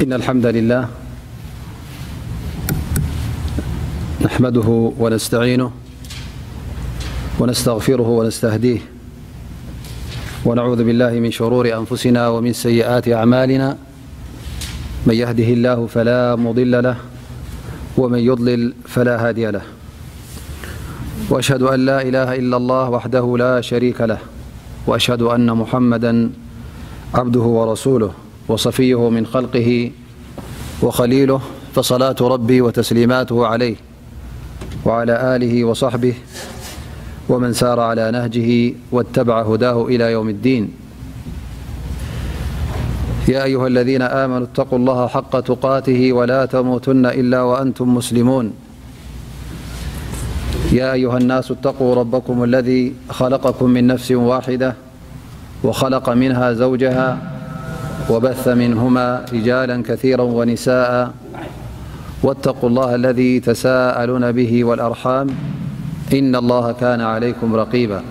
إن الحمد لله نحمده ونستعينه ونستغفره ونستهديه، ونعوذ بالله من شرور أنفسنا ومن سيئات أعمالنا. من يهده الله فلا مضل له، ومن يضلل فلا هادي له. وأشهد أن لا إله إلا الله وحده لا شريك له، وأشهد أن محمدا عبده ورسوله، وصفيه من خلقه وخليله، فصلاة ربي وتسليماته عليه وعلى آله وصحبه ومن سار على نهجه واتبع هداه إلى يوم الدين. يا أيها الذين آمنوا اتقوا الله حق تقاته ولا تموتن إلا وأنتم مسلمون. يا أيها الناس اتقوا ربكم الذي خلقكم من نفس واحدة وخلق منها زوجها وبث منهما رجالا كثيرا ونساء، واتقوا الله الذي تساءلون به والأرحام، إن الله كان عليكم رقيبا.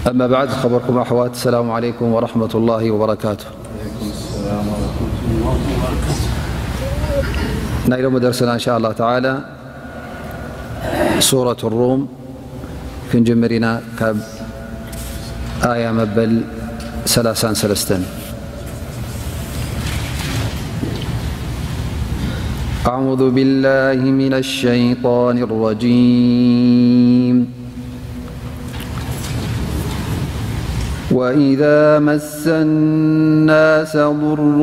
أما بعد، خبركم أحوات، السلام عليكم ورحمة الله وبركاته. ናይ ሎሚ ደርስና إن شاء الله تعالى ሱረት ሩም ክንጅምር ኢና፣ ካብ ኣያ መበል ሰላሳን ሰለስተን። أعوذ بالله من الشيطان الرجيم. وإذا مس الناس ضر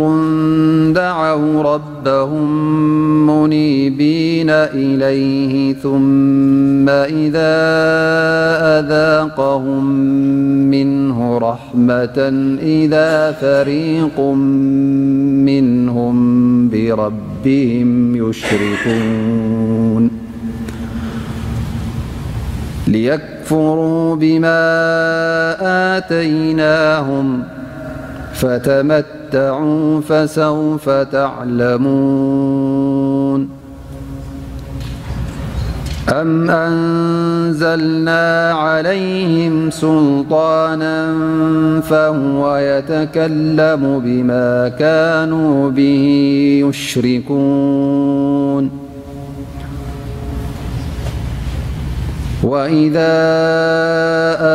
دعوا ربهم منيبين إليه ثم إذا أذاقهم منه رحمة إذا فريق منهم بربهم يشركون. ليكفروا بما آتيناهم فتمتعوا فسوف تعلمون. أم أنزلنا عليهم سلطانا فهو يتكلم بما كانوا به يشركون. وإذا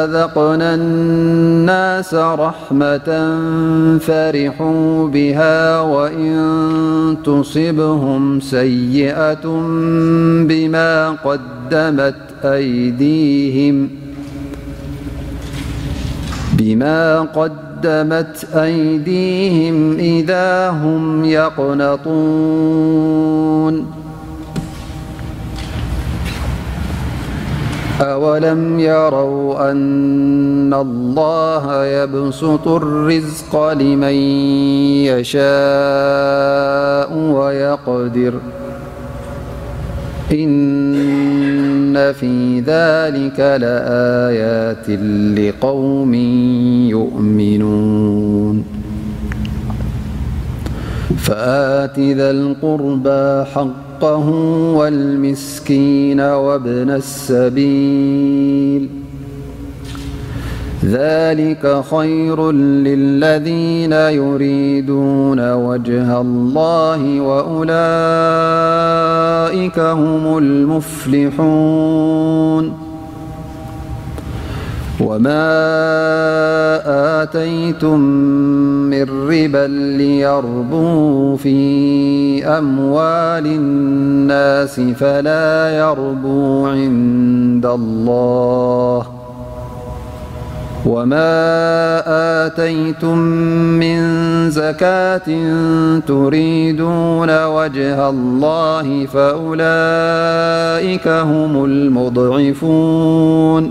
أذقنا الناس رحمة فرحوا بها وإن تصبهم سيئة بما قدمت أيديهم بما قدمت أيديهم إذا هم يقنطون. أولم يروا أن الله يبسط الرزق لمن يشاء ويقدر. إن في ذلك لآيات لقوم يؤمنون. فآت ذا القربى حقه والمسكين وابن السبيل. ذلك خير للذين يريدون وجه الله وأولئك هم المفلحون. وما آتيتم من ربا ليربو في أموال الناس فلا يربو عند الله. وما آتيتم من زكاة تريدون وجه الله فأولئك هم المضعفون.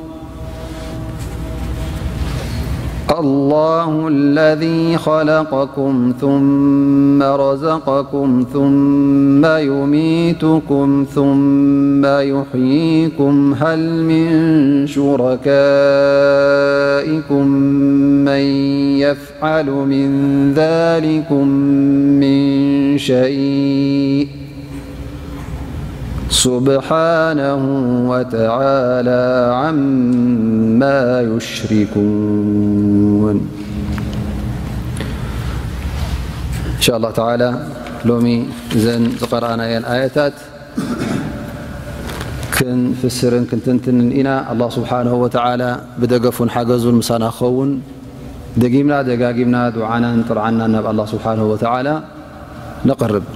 الله الذي خلقكم ثم رزقكم ثم يميتكم ثم يحييكم، هل من شركائكم من يفعل من ذلكم من شيء، سبحانه وتعالى عما يشركون. إن شاء الله تعالى، ሎሚ እዘን ዝቐረኣናየን ኣያታት ክንፍስርን ክንትንትንን ኢና። ኣላህ ስብሓንሁ ወተዓላ ብደገፉን ሓገዙን ምሳና ክኸውን፣ ደጊምና ደጋጊምና ዱዓናን ጥርዓናን ናብ ኣላህ ስብሓንሁ ወተዓላ ነቕርብ።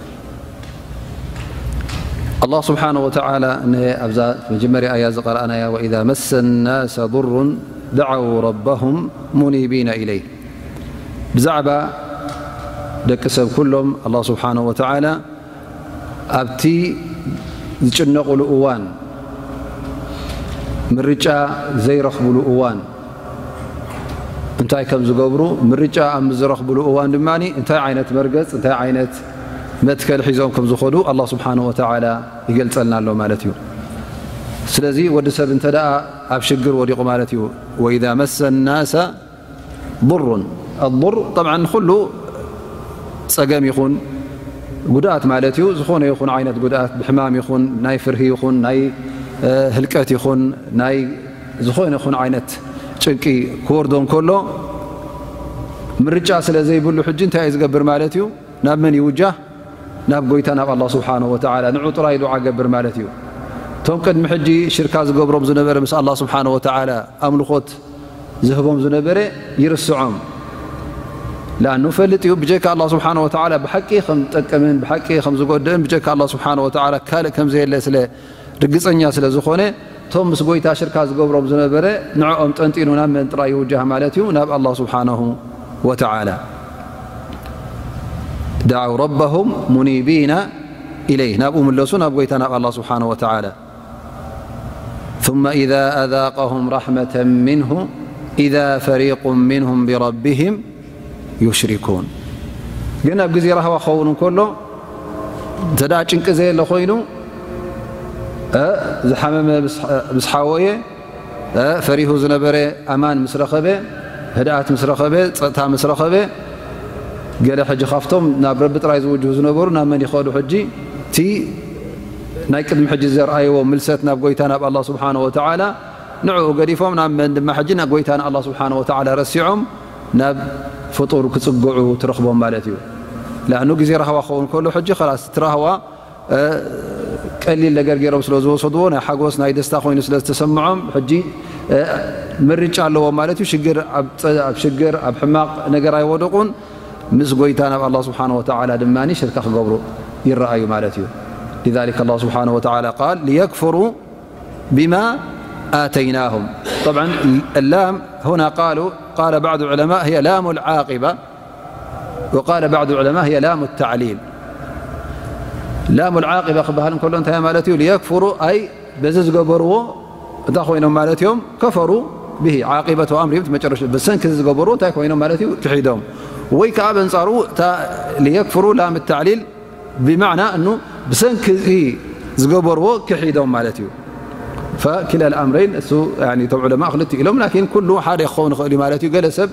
ኣላህ ስብሓንሁ ወተዓላ እነሀ ኣብዛ መጀመርያ ኣያ ዝቐረኣናያ፣ وإذا مس الناس ضر دعوا ربهم منيبين إليه። ብዛዕባ ደቂ ሰብ ኩሎም ኣላህ ስብሓንሁ ወተዓላ ኣብቲ ዝጭነቑሉ እዋን፣ ምርጫ ዘይረኽብሉ እዋን እንታይ ከም ዝገብሩ፣ ምርጫ ኣብ ዝረኽብሉ እዋን ድማ እንታይ ዓይነት መርገጽ፣ እንታይ ዓይነት መትከል ሒዞም ከም ዝኸዱ ኣላህ ስብሓንሁ ወተዓላ ይገልጸልና ኣሎ ማለት እዩ። ስለዚ ወዲ ሰብ እንተ ደኣ ኣብ ሽግር ወዲቑ ማለት እዩ። وإذا مس الناس ضر، الضر طبعا ኩሉ ጸገም ይኹን ጉድኣት ማለት እዩ። ዝኾነ ይኹን ዓይነት ጉድኣት፣ ብሕማም ይኹን፣ ናይ ፍርሂ ይኹን፣ ናይ፣ እ፣ ህልቀት ይኹን፣ ናይ ዝኾነ ይኹን ዓይነት ጭንቂ ክወርዶ እንከሎ፣ ምርጫ ስለ ዘይብሉ ሕጂ እንታይ እዩ ዝገብር ማለት እዩ? ናብ መን ይውጃህ? ናብ ጎይታ፣ ናብ ኣላህ ስብሓንሁ ወተዓላ። ንዑ ጥራይ ዱዓ ገብር ማለት እዩ። እቶም ቅድሚ ሕጂ ሽርካ ዝገብሮም ዝነበረ ምስ ኣላህ ስብሓንሁ ወተዓላ ኣምልኾት ዝህቦም ዝነበረ ይርስዖም። ለኣኑ ፈልጥ እዩ፣ ብጀካ ኣላህ ስብሓንሁ ወተዓላ ብሓቂ ከም ዝጠቅምን ብሓቂ ከም ዝጎድእን ብጀካ ኣላህ ስብሓንሁ ወተዓላ ካልእ ከም ዘየለ ስለ ርግጸኛ ስለ ዝኾነ፣ እቶም ምስ ጎይታ ሽርካ ዝገብሮም ዝነበረ ንዕኦም ጠንጢኑ ናብ መን ጥራይ ይውጃህ ማለት እዩ? ናብ ኣላህ ስብሓንሁ ወተዓላ። دعوا ربهم منيبين إليه، ናብኡ ምለሱ፣ ናብ ጎይታ፣ ናብ ኣላህ ስብሓንሁ ወተዓላ። ثم إذا أذاقهم رحمة منه إذا فريق منهم بربهم يشركون። ግን ኣብ ግዜ ራህዋ ክኸውን እንከሎ፣ እንተ ደኣ ጭንቂ ዘየለ ኮይኑ፣ እ፣ ዝሓመመ ምስ፣ ምስ ሓወየ፣ እ፣ ፈሪሁ ዝነበረ ኣማን ምስ ረኸበ፣ ህድኣት ምስ ረኸበ፣ ጸጥታ ምስ ረኸበ፣ ገለ ሕጂ ካብቶም ናብ ረቢ ጥራይ ዝውጅሁ ዝነበሩ ናብ መን ይኸዱ? ሕጂ እቲ ናይ ቅድሚ ሕጂ ዘርኣይዎ ምልሰት ናብ ጎይታ፣ ናብ ኣላህ ስብሓንሁ ወተዓላ፣ ንዕኡ ገዲፎም ናብ መን ድማ ሕጂ? ናብ ጎይታ፣ ንኣላህ ስብሓንሁ ወተዓላ ረሲዖም ናብ ፍጡር ክጽግዑ ትረኽቦም ማለት እዩ። ለኣኑ ግዜ ራህዋ ክኸውን ከሎ ሕጂ ኸላስ እቲ ራህዋ፣ እ፣ ቀሊል ነገር ገይሮም ስለ ዝወሰድዎ፣ ናይ ሓጎስ ናይ ደስታ ኮይኑ ስለ ዝተሰምዖም፣ ሕጂ፣ እ፣ ምርጫ ኣለዎም ማለት እዩ። ሽግር ኣብ ጸ-፣ ኣብ ሽግር፣ ኣብ ሕማቕ ነገር ኣይወደቑን። ምስ ጎይታ ናብ ኣላህ ስብሓንሁ ወተዓላ ድማ ሽርካ ክገብሩ ይረኣዩ ማለት እዩ። لذلك الله سبحانه وتعالى قال ليكفروا بما آتيناهم. طبعا اللام هنا قالوا، قال بعض العلماء هي لام العاقبة، وقال بعض العلماء هي لام التعليل. لام العاقبة ክበሃል እንከሎ እንታይ ማለት እዩ? ليكفروا أي በዚ ዝገበርዎ እንታይ ኮይኖም ማለት እዮም? كفروا به، عاقبة أمرهم፣ መጨረሻ ብሰንኪ እዚ ዝገበርዎ እንታይ ኮይኖም ማለት እዩ? ክሒዶም። ወይ ከዓ በንጻሩ እታ ليكفروا لام التعليل ብማዕና እኑ ብሰንኪ እዚ ዝገበርዎ ክሒዶም ማለት እዩ። فكلا الأمرين እሱ፣ ያኒ፣ እቶም ዑለማ ክልቲኡ ኢሎም፣ ላኪን ኩሉ ሓደ ክኸውን ይኽእል እዩ ማለት እዩ። ገለ ሰብ፣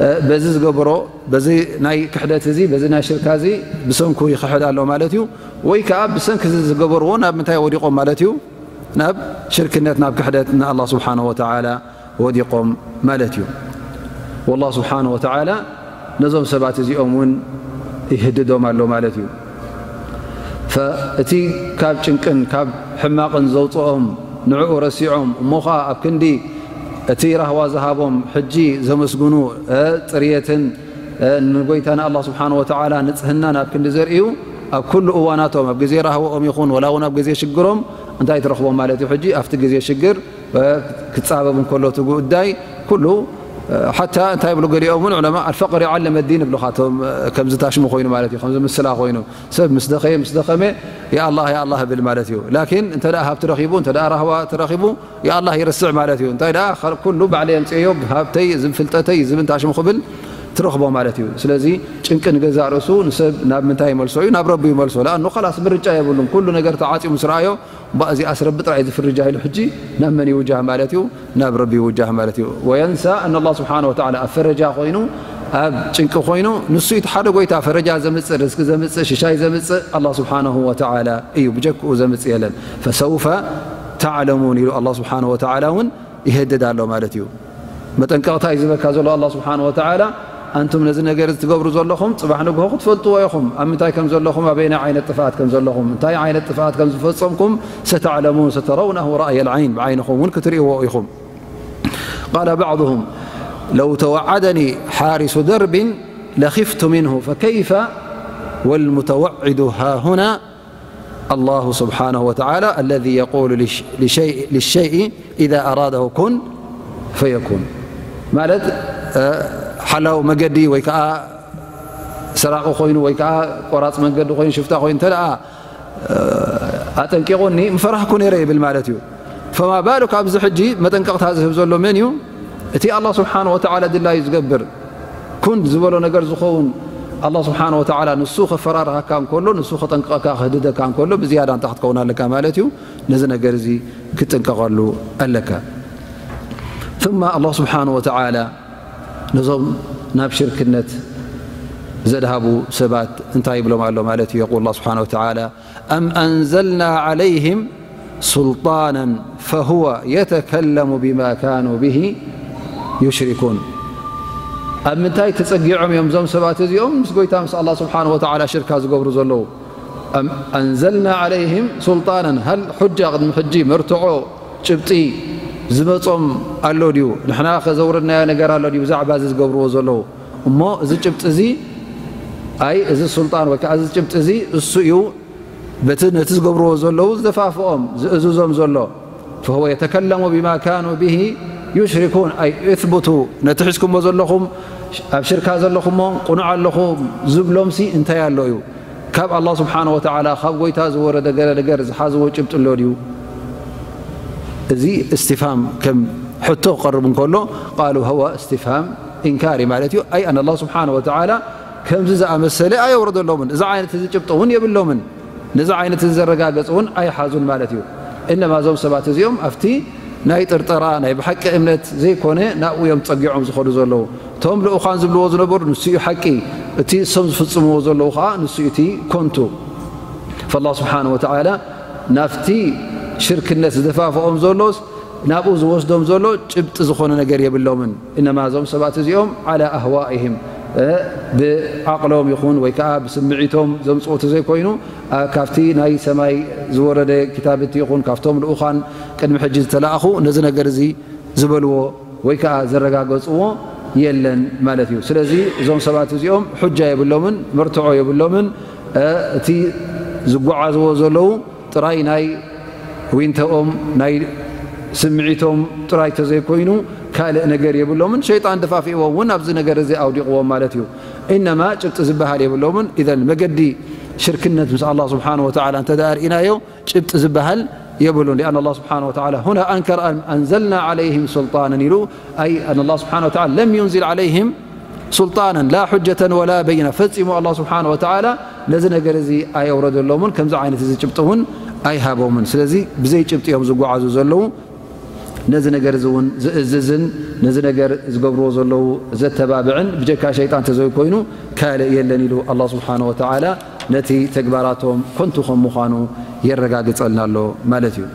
እ፣ በዚ ዝገበሮ፣ በዚ ናይ ክሕደት እዚ፣ በዚ ናይ ሽርካ እዚ ብሰንኩ ይኽሕድ ኣሎ ማለት እዩ። ወይ ከዓ ብሰንኪ እዚ ዝገበርዎ ናብ ምንታይ ወዲቖም ማለት እዩ? ናብ ሽርክነት፣ ናብ ክሕደት ንኣላህ ስብሓንሁ ወተዓላ ወዲቖም ማለት እዩ። ወላህ ስብሓንሁ ወተዓላ ነዞም ሰባት እዚኦም እውን ይህድዶም ኣሎ ማለት እዩ። ፈ-፣ እቲ ካብ ጭንቅን ካብ ሕማቕን ዘውፅኦም ንዕኡ ረሲዖም፣ እሞ ኸዓ ኣብ ክንዲ እቲ ራህዋ ዝሃቦም ሕጂ ዘመስግኑ፣ እ፣ ጥርየትን፣ እ፣ ንጎይታ ንኣላህ ስብሓንሁ ወተዓላ ንፅህናን ኣብ ክንዲ ዘርእዩ፣ ኣብ ኩሉ እዋናቶም፣ ኣብ ግዜ ራህወኦም ይኹን ወላ እውን ኣብ ግዜ ሽግሮም እንታይ ትረኽቦም ማለት እዩ? ሕጂ ኣብቲ ግዜ ሽግር ክጻበብ እንከሎ እቲ ጉዳይ ኩሉ፣ ሓታ እንታይ ይብሉ ገሊኦም እውን ዑለማ፣ الفقر علم الدين ይብሉ፣ ካቶም ከምዚ ታሽሙ ኮይኑ ማለት እዩ፣ ከምዚ ምስላ ኮይኑ። ሰብ ምስ ደኸየ፣ ምስ ደኸመ፣ ያ ኣላህ፣ ያ ኣላህ እብል ማለት እዩ። ላኪን እንተ ደኣ ሃብቲ ረኺቡ፣ እንተ ደኣ ራህዋ ተረኺቡ፣ ያ ኣላህ ይርስዕ ማለት እዩ። እንታይ ደኣ ኩሉ ባዕለይ ኣምጽኤዮ፣ ሃብተይ፣ ዝም ፍልጠተይ፣ ዝብን ታሽሙ ክብል ትረኽቦ ማለት እዩ። ስለዚ ጭንቂ ንገዛእ ርእሱ ንሰብ ናብ ምንታይ ይመልሶ እዩ? ናብ ረቢ ይመልሶ። ለኣኑ ኸላስ ምርጫ የብሉን። ኩሉ ነገር ተዓጽዩ ምስ ረኣዮ፣ እባ እዚኣስ ረቢ ጥራይ ዝፍርጃ ኢሉ ሕጂ ናብ መን ይውጃህ ማለት እዩ? ናብ ረቢ ይውጃህ ማለት እዩ። وينسى أن الله سبحانه وتعالى ኣብ ፈረጃ ኮይኑ፣ ኣብ ጭንቂ ኮይኑ፣ ንሱ እቲ ሓደ ጎይታ ፈረጃ ዘምጽእ፣ ርዝቂ ዘምጽእ፣ ሽሻይ ዘምጽእ ኣላህ ስብሓነሁ ወተዓላ እዩ። ብጀክኡ ዘምጽእ የለን። فسوف تعلمون ኢሉ ኣላህ ስብሓነሁ ወተዓላ እውን ይህድድ ኣሎ ማለት እዩ። መጠንቀቕታ እዩ ዝበካ ዘሎ ኣላህ ስብሓነሁ ወተዓላ። ኣንቱም ነዚ ነገር እዚ ትገብሩ ዘለኹም፣ ጽባሕ ንግሆ ክትፈልጥዎ ኢኹም፣ ኣብ ምንታይ ከም ዘለኹም፣ ኣበየናይ ዓይነት ጥፍኣት ከም ዘለኹም፣ እንታይ ዓይነት ጥፍኣት ከም ዝፈጸምኩም። ستعلمون، سترونه رأي العين፣ ብዓይንኹም እውን ክትርእይዎ ኢኹም። قال بعضهم: لو توعدني حارس درب لخفت منه، فكيف والمتوعد ها هنا الله سبحانه وتعالى الذي يقول للشيء إذا أراده كن فيكون. ማለት ሓላው መገዲ ወይ ከዓ ሰራቂ ኮይኑ ወይ ከዓ ቆራፅ መንገዲ ኮይኑ ሽፍታ ኮይኑ እንተ ኣጠንቂቑኒ ምፈራህኩ ነይረ ይብል ማለት እዩ። فما بالك ኣብዚ ሕጂ መጠንቀቕታ ዝህብ ዘሎ መን እዩ? እቲ ኣላህ ስብሓን ወተዓላ ድላዩ ዝገብር ኩን ዝበሎ ነገር ዝኸውን ኣላህ ስብሓን ወተዓላ ንሱ ከፈራርሃካ እንከሎ ንሱ ከጠንቅቐካ ክህድደካ እንከሎ ብዝያዳ እንታይ ክትከውን ኣለካ ማለት እዩ። ነዚ ነገር እዚ ክትጥንቀቐሉ ኣለካ። ثم ኣላህ ስብሓን ወተዓላ ነዞም ናብ ሽርክነት ዘድሃቡ ሰባት እንታይ ይብሎም ኣሎ ማለት እዩ። የቁል ኣላህ ስብሓን ወተዓላ أم أنزلنا عليهم سلطانا فهو يتكلم بما كانوا به يشركون. ኣብ ምንታይ ተጸጊዖም እዮም እዞም ሰባት እዚኦም ምስ ጎይታ ምስ ኣላህ ስብሓን ወተዓላ ሽርካ ዝገብሩ ዘለዉ? أم أنزلنا عليهم سلطانا، هل حجة ቅድሚ ሕጂ መርትዖ ጭብጢ ዝመጾም ኣሎ ድዩ? ንሕና ከዘውረድናዮ ነገር ኣሎ ድዩ ብዛዕባ እዚ ዝገብርዎ ዘለዉ? እሞ እዚ ጭብጢ እዚ ኣይ እዚ ሱልጣን ወይ ከዓ እዚ ጭብጢ እዚ እሱ እዩ በቲ ነቲ ዝገብርዎ ዘለዉ ዝደፋፍኦም ዝእዝዞም ዘሎ። فهو يتكلم بما كانوا به يشركون، أي اثبتوا، ነቲ ሒዝኩሞ ዘለኹም ኣብ ሽርካ ዘለኹሞ ቁኑዕ ኣለኹም ዝብሎምሲ እንታይ ኣሎ እዩ? ካብ ኣላህ ስብሓን ወተዓላ ካብ ጎይታ ዝወረደ ገለ ነገር ዝሓዝዎ ጭብጢ ኣሎ ድዩ? እዚ እስትፍሃም ከም ሕቶ ክቐርብ እንከሎ ቃሉ هو استفهام إنكاري ማለት እዩ። ኣይ ኣን ኣላህ ስብሓን ወተዓላ ከምዚ ዝኣመሰለ ኣየውረደሎምን። እዚ ዓይነት እዚ ጭብጢ እውን የብሎምን። ነዚ ዓይነት እዚ ዘረጋገጽ እውን ኣይሓዙን ማለት እዩ። እነማ እዞም ሰባት እዚኦም ኣብቲ ናይ ጥርጠራ ናይ ብሓቂ እምነት ዘይኮነ ናብኡ እዮም ጸጊዖም ዝኸዱ ዘለዉ። እቶም ልኡኻን ዝብልዎ ዝነበሩ ንሱ እዩ ሓቂ፣ እቲ እሶም ዝፍጽምዎ ዘለዉ ኸዓ ንሱ እዩ እቲ ኮንቱ። ፈላህ ስብሓን ወተዓላ ናብቲ ሽርክነት ዝደፋፍኦም ዘሎስ ናብኡ ዝወስዶም ዘሎ ጭብጢ ዝኾነ ነገር የብሎምን። እነማ እዞም ሰባት እዚኦም ዓላ ኣህዋኢህም ብዓቕሎም ይኹን ወይ ከዓ ብስምዒቶም ዘምፅኦ ተዘይኮይኑ ካብቲ ናይ ሰማይ ዝወረደ ክታብቲ ይኹን ካብቶም ልኡኻን ቅድሚ ሕጂ ዝተላእኹ ነዚ ነገር እዚ ዝበልዎ ወይ ከዓ ዘረጋገፅዎ የለን ማለት እዩ። ስለዚ እዞም ሰባት እዚኦም ሑጃ የብሎምን፣ መርትዖ የብሎምን። እቲ ዝጓዓዝዎ ዘለዉ ጥራይ ናይ ዊንተኦም ናይ ስምዒቶም ጥራይ ተዘይኮይኑ ካልእ ነገር የብሎምን። ሸይጣን ደፋፊእዎም እውን ኣብዚ ነገር እዚ ኣውዲቕዎም ማለት እዩ። ኢነማ ጭብጢ ዝበሃል የብሎምን። ኢዘን መገዲ ሽርክነት ምስ ኣላህ ስብሓን ወተዓላ እንተ ደኣ ርኢናዮ ጭብጢ ዝበሃል የብሉን። ሊኣን ኣላህ ስብሓን ወተዓላ ሁና ኣንከር ኣን ኣንዘልና ዓለይህም ሱልጣንን ኢሉ ኣይ ኣን ኣላህ ስብሓን ወተዓላ ለም ዩንዚል ዓለይህም ሱልጣናን ላ ሑጀተን ወላ በይና ፈጺሙ ኣላህ ስብሓን ወተዓላ ነዚ ነገር እዚ ኣየውረደሎምን ከምዚ ዓይነት እዚ ጭብጢ እውን ኣይሃቦምን። ስለዚ ብዘይ ጭብጢ እዮም ዝጓዓዙ ዘለዉ። ነዚ ነገር እዚ እውን ዝእዝዝን ነዚ ነገር ዝገብርዎ ዘለዉ ዘተባብዕን ብጀካ ሸይጣን ተዘይኮይኑ ካልእ የለን ኢሉ ኣላህ ስብሓን ወተዓላ ነቲ ተግባራቶም ኮንቱ ከም ምዃኑ የረጋግጸልና ኣሎ ማለት እዩ።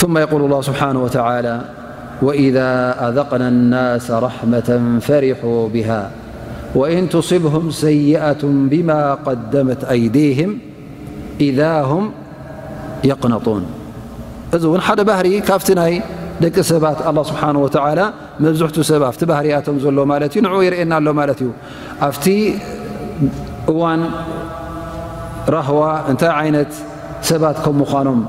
ثم يقول الله سبحانه وتعالى: وإذا أذقنا الناس رحمة فرحوا بها وإن تصبهم سيئة بما قدمت أيديهم إذا هم يقنطون. እዚ እውን ሓደ ባህሪ ካብቲ ናይ ደቂ ሰባት ኣላህ ስብሓን ወተዓላ መብዝሕቱ ሰብ ኣብቲ ባህርያቶም ዘሎ ማለት እዩ ንዕኡ የርእየና ኣሎ ማለት እዩ። ኣብቲ እዋን ራህዋ እንታይ ዓይነት ሰባት ከም ምዃኖም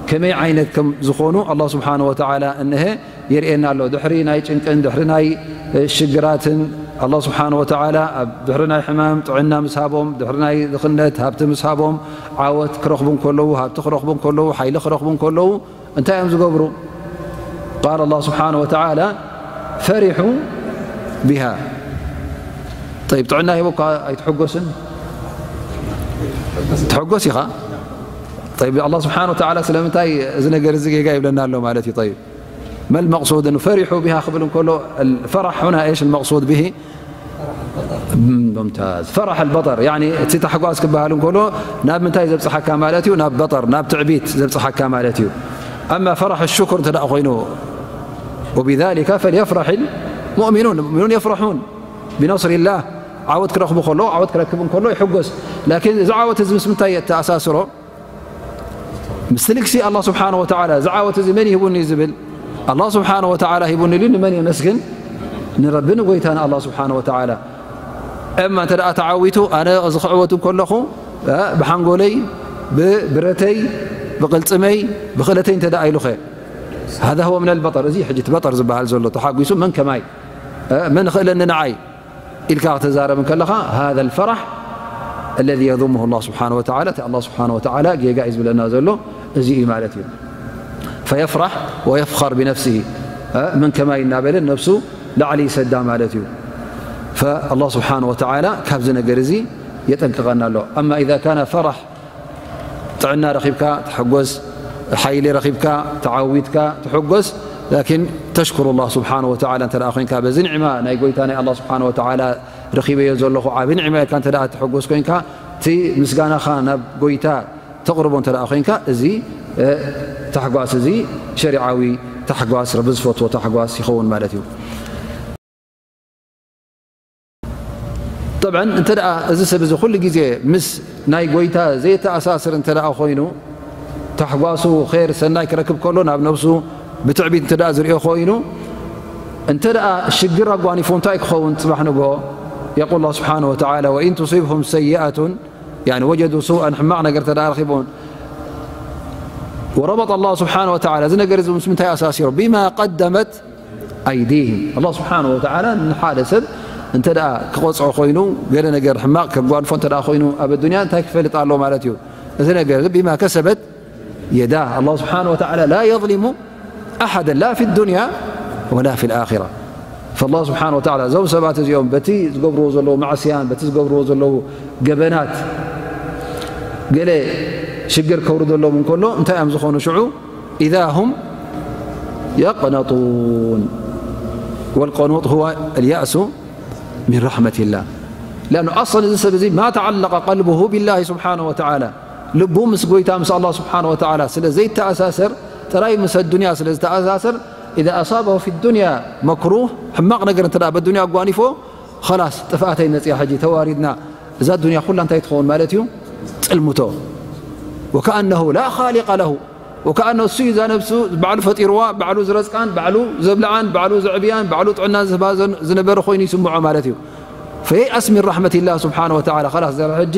ከመይ ዓይነት ከም ዝኾኑ ኣላህ ስብሓን ወተዓላ እንሀ የርእየና ኣሎ። ድሕሪ ናይ ጭንቅን ድሕሪ ናይ ሽግራትን ኣላህ ስብሓን ወተዓላ ኣብ ድሕሪ ናይ ሕማም ጥዕና ምስ ሃቦም ድሕሪ ናይ ድኽነት ሃብቲ ምስ ሃቦም ዓወት ክረኽቡ እንከለዉ ሃብቲ ክረኽቡ እንከለዉ ሓይሊ ክረኽቡ እንከለዉ እንታይ እዮም ዝገብሩ? ቃል ኣላህ ስብሓን ወተዓላ ፈሪሑ ቢሃ። ጠይብ ጥዕና ሂቦካ ኣይትሕጎስን? ትሕጎስ ኢኻ። ጠይብ ኣላህ ስብሓን ወተዓላ ስለምንታይ እዚ ነገር እዚ ጌጋ ይብለና ኣሎ ማለት እዩ? ጠይብ ما المقصود أنه فرحوا بها ክብል እንከሎ الفرح هنا إيش المقصود به؟ ممتاز فرح البطر يعني እቲ ታሕጓስ ክበሃል እንከሎ ናብ ምንታይ ዘብፅሓካ ማለት እዩ ናብ በጠር ናብ ትዕቢት ዘብፅሓካ ማለት እዩ أما فرح الشكر እንተ ኮይኑ وبذلك فليفرح المؤمنون، المؤمنون يفرحون بنصر الله. ዓወት ክረኽቡ ከሎ፣ ዓወት ክረክብ እንከሎ ይሕጎስ። ላኪን እዚ ዓወት እዚ ምስ ምንታይ የተኣሳስሮ? ምስቲ ልግሲ ኣላህ ስብሓነ ወተዓላ፣ እዚ ዓወት እዚ መን ይህቡኒ ዝብል፣ ኣላህ ስብሓነ ወተዓላ ሂቡኒ ኢሉ ንመን የመስግን? ንረቢ፣ ንጎይታ፣ ንኣላህ ስብሓነ ወተዓላ። እማ እንተ ደኣ ተዓዊቱ፣ ኣነ እዚ ክዕወት እንከለኹ፣ እ፣ ብሓንጎለይ፣ ብብረተይ፣ ብቕልጽመይ፣ ብኽእለተይ እንተ ደኣ ኢሉኸ፣ هذا هو من البطر። እዚ ሕጂ እቲ በጠር ዝበሃል ዘሎ ተሓጒሱ መን ከማይ፣ እ፣ መን ይኽእለኒ ንዓይ ኢልካ ክትዛረብ እንከለኻ፣ هذا الفرح الذي يذمه الله سبحانه وتعالى፣ እቲ ኣላህ ስብሓነ ወተዓላ ጌጋ እዩ ዝብለና ዘሎ፣ እዚ እዩ ማለት እዩ። فيفرح ويفخر بنفسه، እ፣ መን ከማይ እናበለ ነብሱ ላዕሊ ይሰዳ ማለት እዩ። فالله سبحانه وتعالى ካብዚ ነገር እዚ የጠንቅቐና ኣሎ። أما إذا كان فرح ጥዕና ረኺብካ ትሕጎስ፣ ሓይሊ ረኺብካ ተዓዊትካ ትሕጎስ። ላኪን ተሽኩሩ ላህ ስብሓነ ወተዓላ እንተ ደኣ ኮይንካ፣ በዚ ኒዕማ ናይ ጎይታ ናይ ኣላህ ስብሓነ ወተዓላ ረኺበዮ ዘለኹ ዓቢ ኒዕማ ኢልካ እንተ ደኣ ትሕጎስ ኮይንካ፣ እቲ ምስጋናኻ ናብ ጎይታ ተቕርቦ እንተ ደኣ ኮይንካ፣ እዚ፣ እ፣ ታሕጓስ እዚ ሸሪዓዊ ታሕጓስ፣ ረቢ ዝፈትዎ ታሕጓስ ይኸውን ማለት እዩ። ጠብዐን እንተ ደኣ እዚ ሰብ እዚ ኩሉ ግዜ ምስ ናይ ጎይታ ዘየተኣሳስር እንተ ደኣ ኮይኑ፣ ታሕጓሱ ኸይር ሰናይ ክረክብ ከሎ ናብ ነብሱ ብትዕቢት እንተ ደኣ ዝርእዮ ኮይኑ፣ እንተ ደኣ ሽግር ኣጓኒፉ እንታይ ክኸውን ጽባሕ ንግሆ? يقول الله سبحانه وتعالى: وإن تصبهم سيئة، يعني وجدوا سوءا، ሕማቕ ነገር እንተ ደኣ ረኺቦም፣ وربط الله سبحانه وتعالى، እዚ ነገር እዚ ምስ ምንታይ ኣሳሲሩ? بما قدمت أيديهم። ኣላህ ስብሓነ ወተዓላ ንሓደ ሰብ እንተ ደኣ ክቐጽዖ ኮይኑ፣ ገለ ነገር ሕማቕ ከጓንፎ እንተ ደኣ ኮይኑ፣ ኣብ ኣዱንያ እንታይ ክፈልጥ ኣለዎ ማለት እዩ? እዚ ነገር እዚ بما كسبت يداه። ኣላህ ስብሓነ ወተዓላ لا يظلم أحدا لا في الدنيا ولا في الآخرة። فالله سبحانه وتعالى እዞም ሰባት እዚኦም በቲ ዝገብርዎ ዘለዉ ማዕስያን፣ በቲ ዝገብርዎ ዘለዉ ገበናት ገለ ሽግር ከውርደሎም እንከሎ፣ እንታይ እዮም ዝኾኑ ሽዑ? إذا هم يقنطون. والقنوط هو اليأس من رحمة الله. لأنه أصلا እዚ ሰብ እዚ ما تعلق قلبه بالله سبحانه وتعالى. ልቡ ምስ ጎይታ፣ ምስ ኣላህ ስብሓነ ወተዓላ ስለ ዘይተኣሳሰር፣ ጥራይ ምስ ኣዱንያ ስለ ዝተኣሳሰር፣ إذا أصابه في الدنيا مكروه፣ ሕማቕ ነገር እንተ ደኣ በዱንያ ኣጓኒፎ፣ ኸላስ ጥፍኣተይ መጽያ፣ ሕጂ ተዋሪድና፣ እዛ ዱንያ ኩላ እንታይ ትኸውን ማለት እዩ? ጽልምቶ። وكأنه لا خالق له። وكأنه እሱ እዩ እዛ ነብሱ ባዕሉ ፈጢርዋ፣ ባዕሉ ዝረዝቃን፣ ባዕሉ ዘብልዓን፣ ባዕሉ ዘዕብያን፣ ባዕሉ ጥዕና ዝህባ ዘን-፣ ዝነበረ ኮይኑ ይስምዖ ማለት እዩ። فييأس من رحمة الله سبحانه وتعالى። خلاص ድሕሪ ሕጂ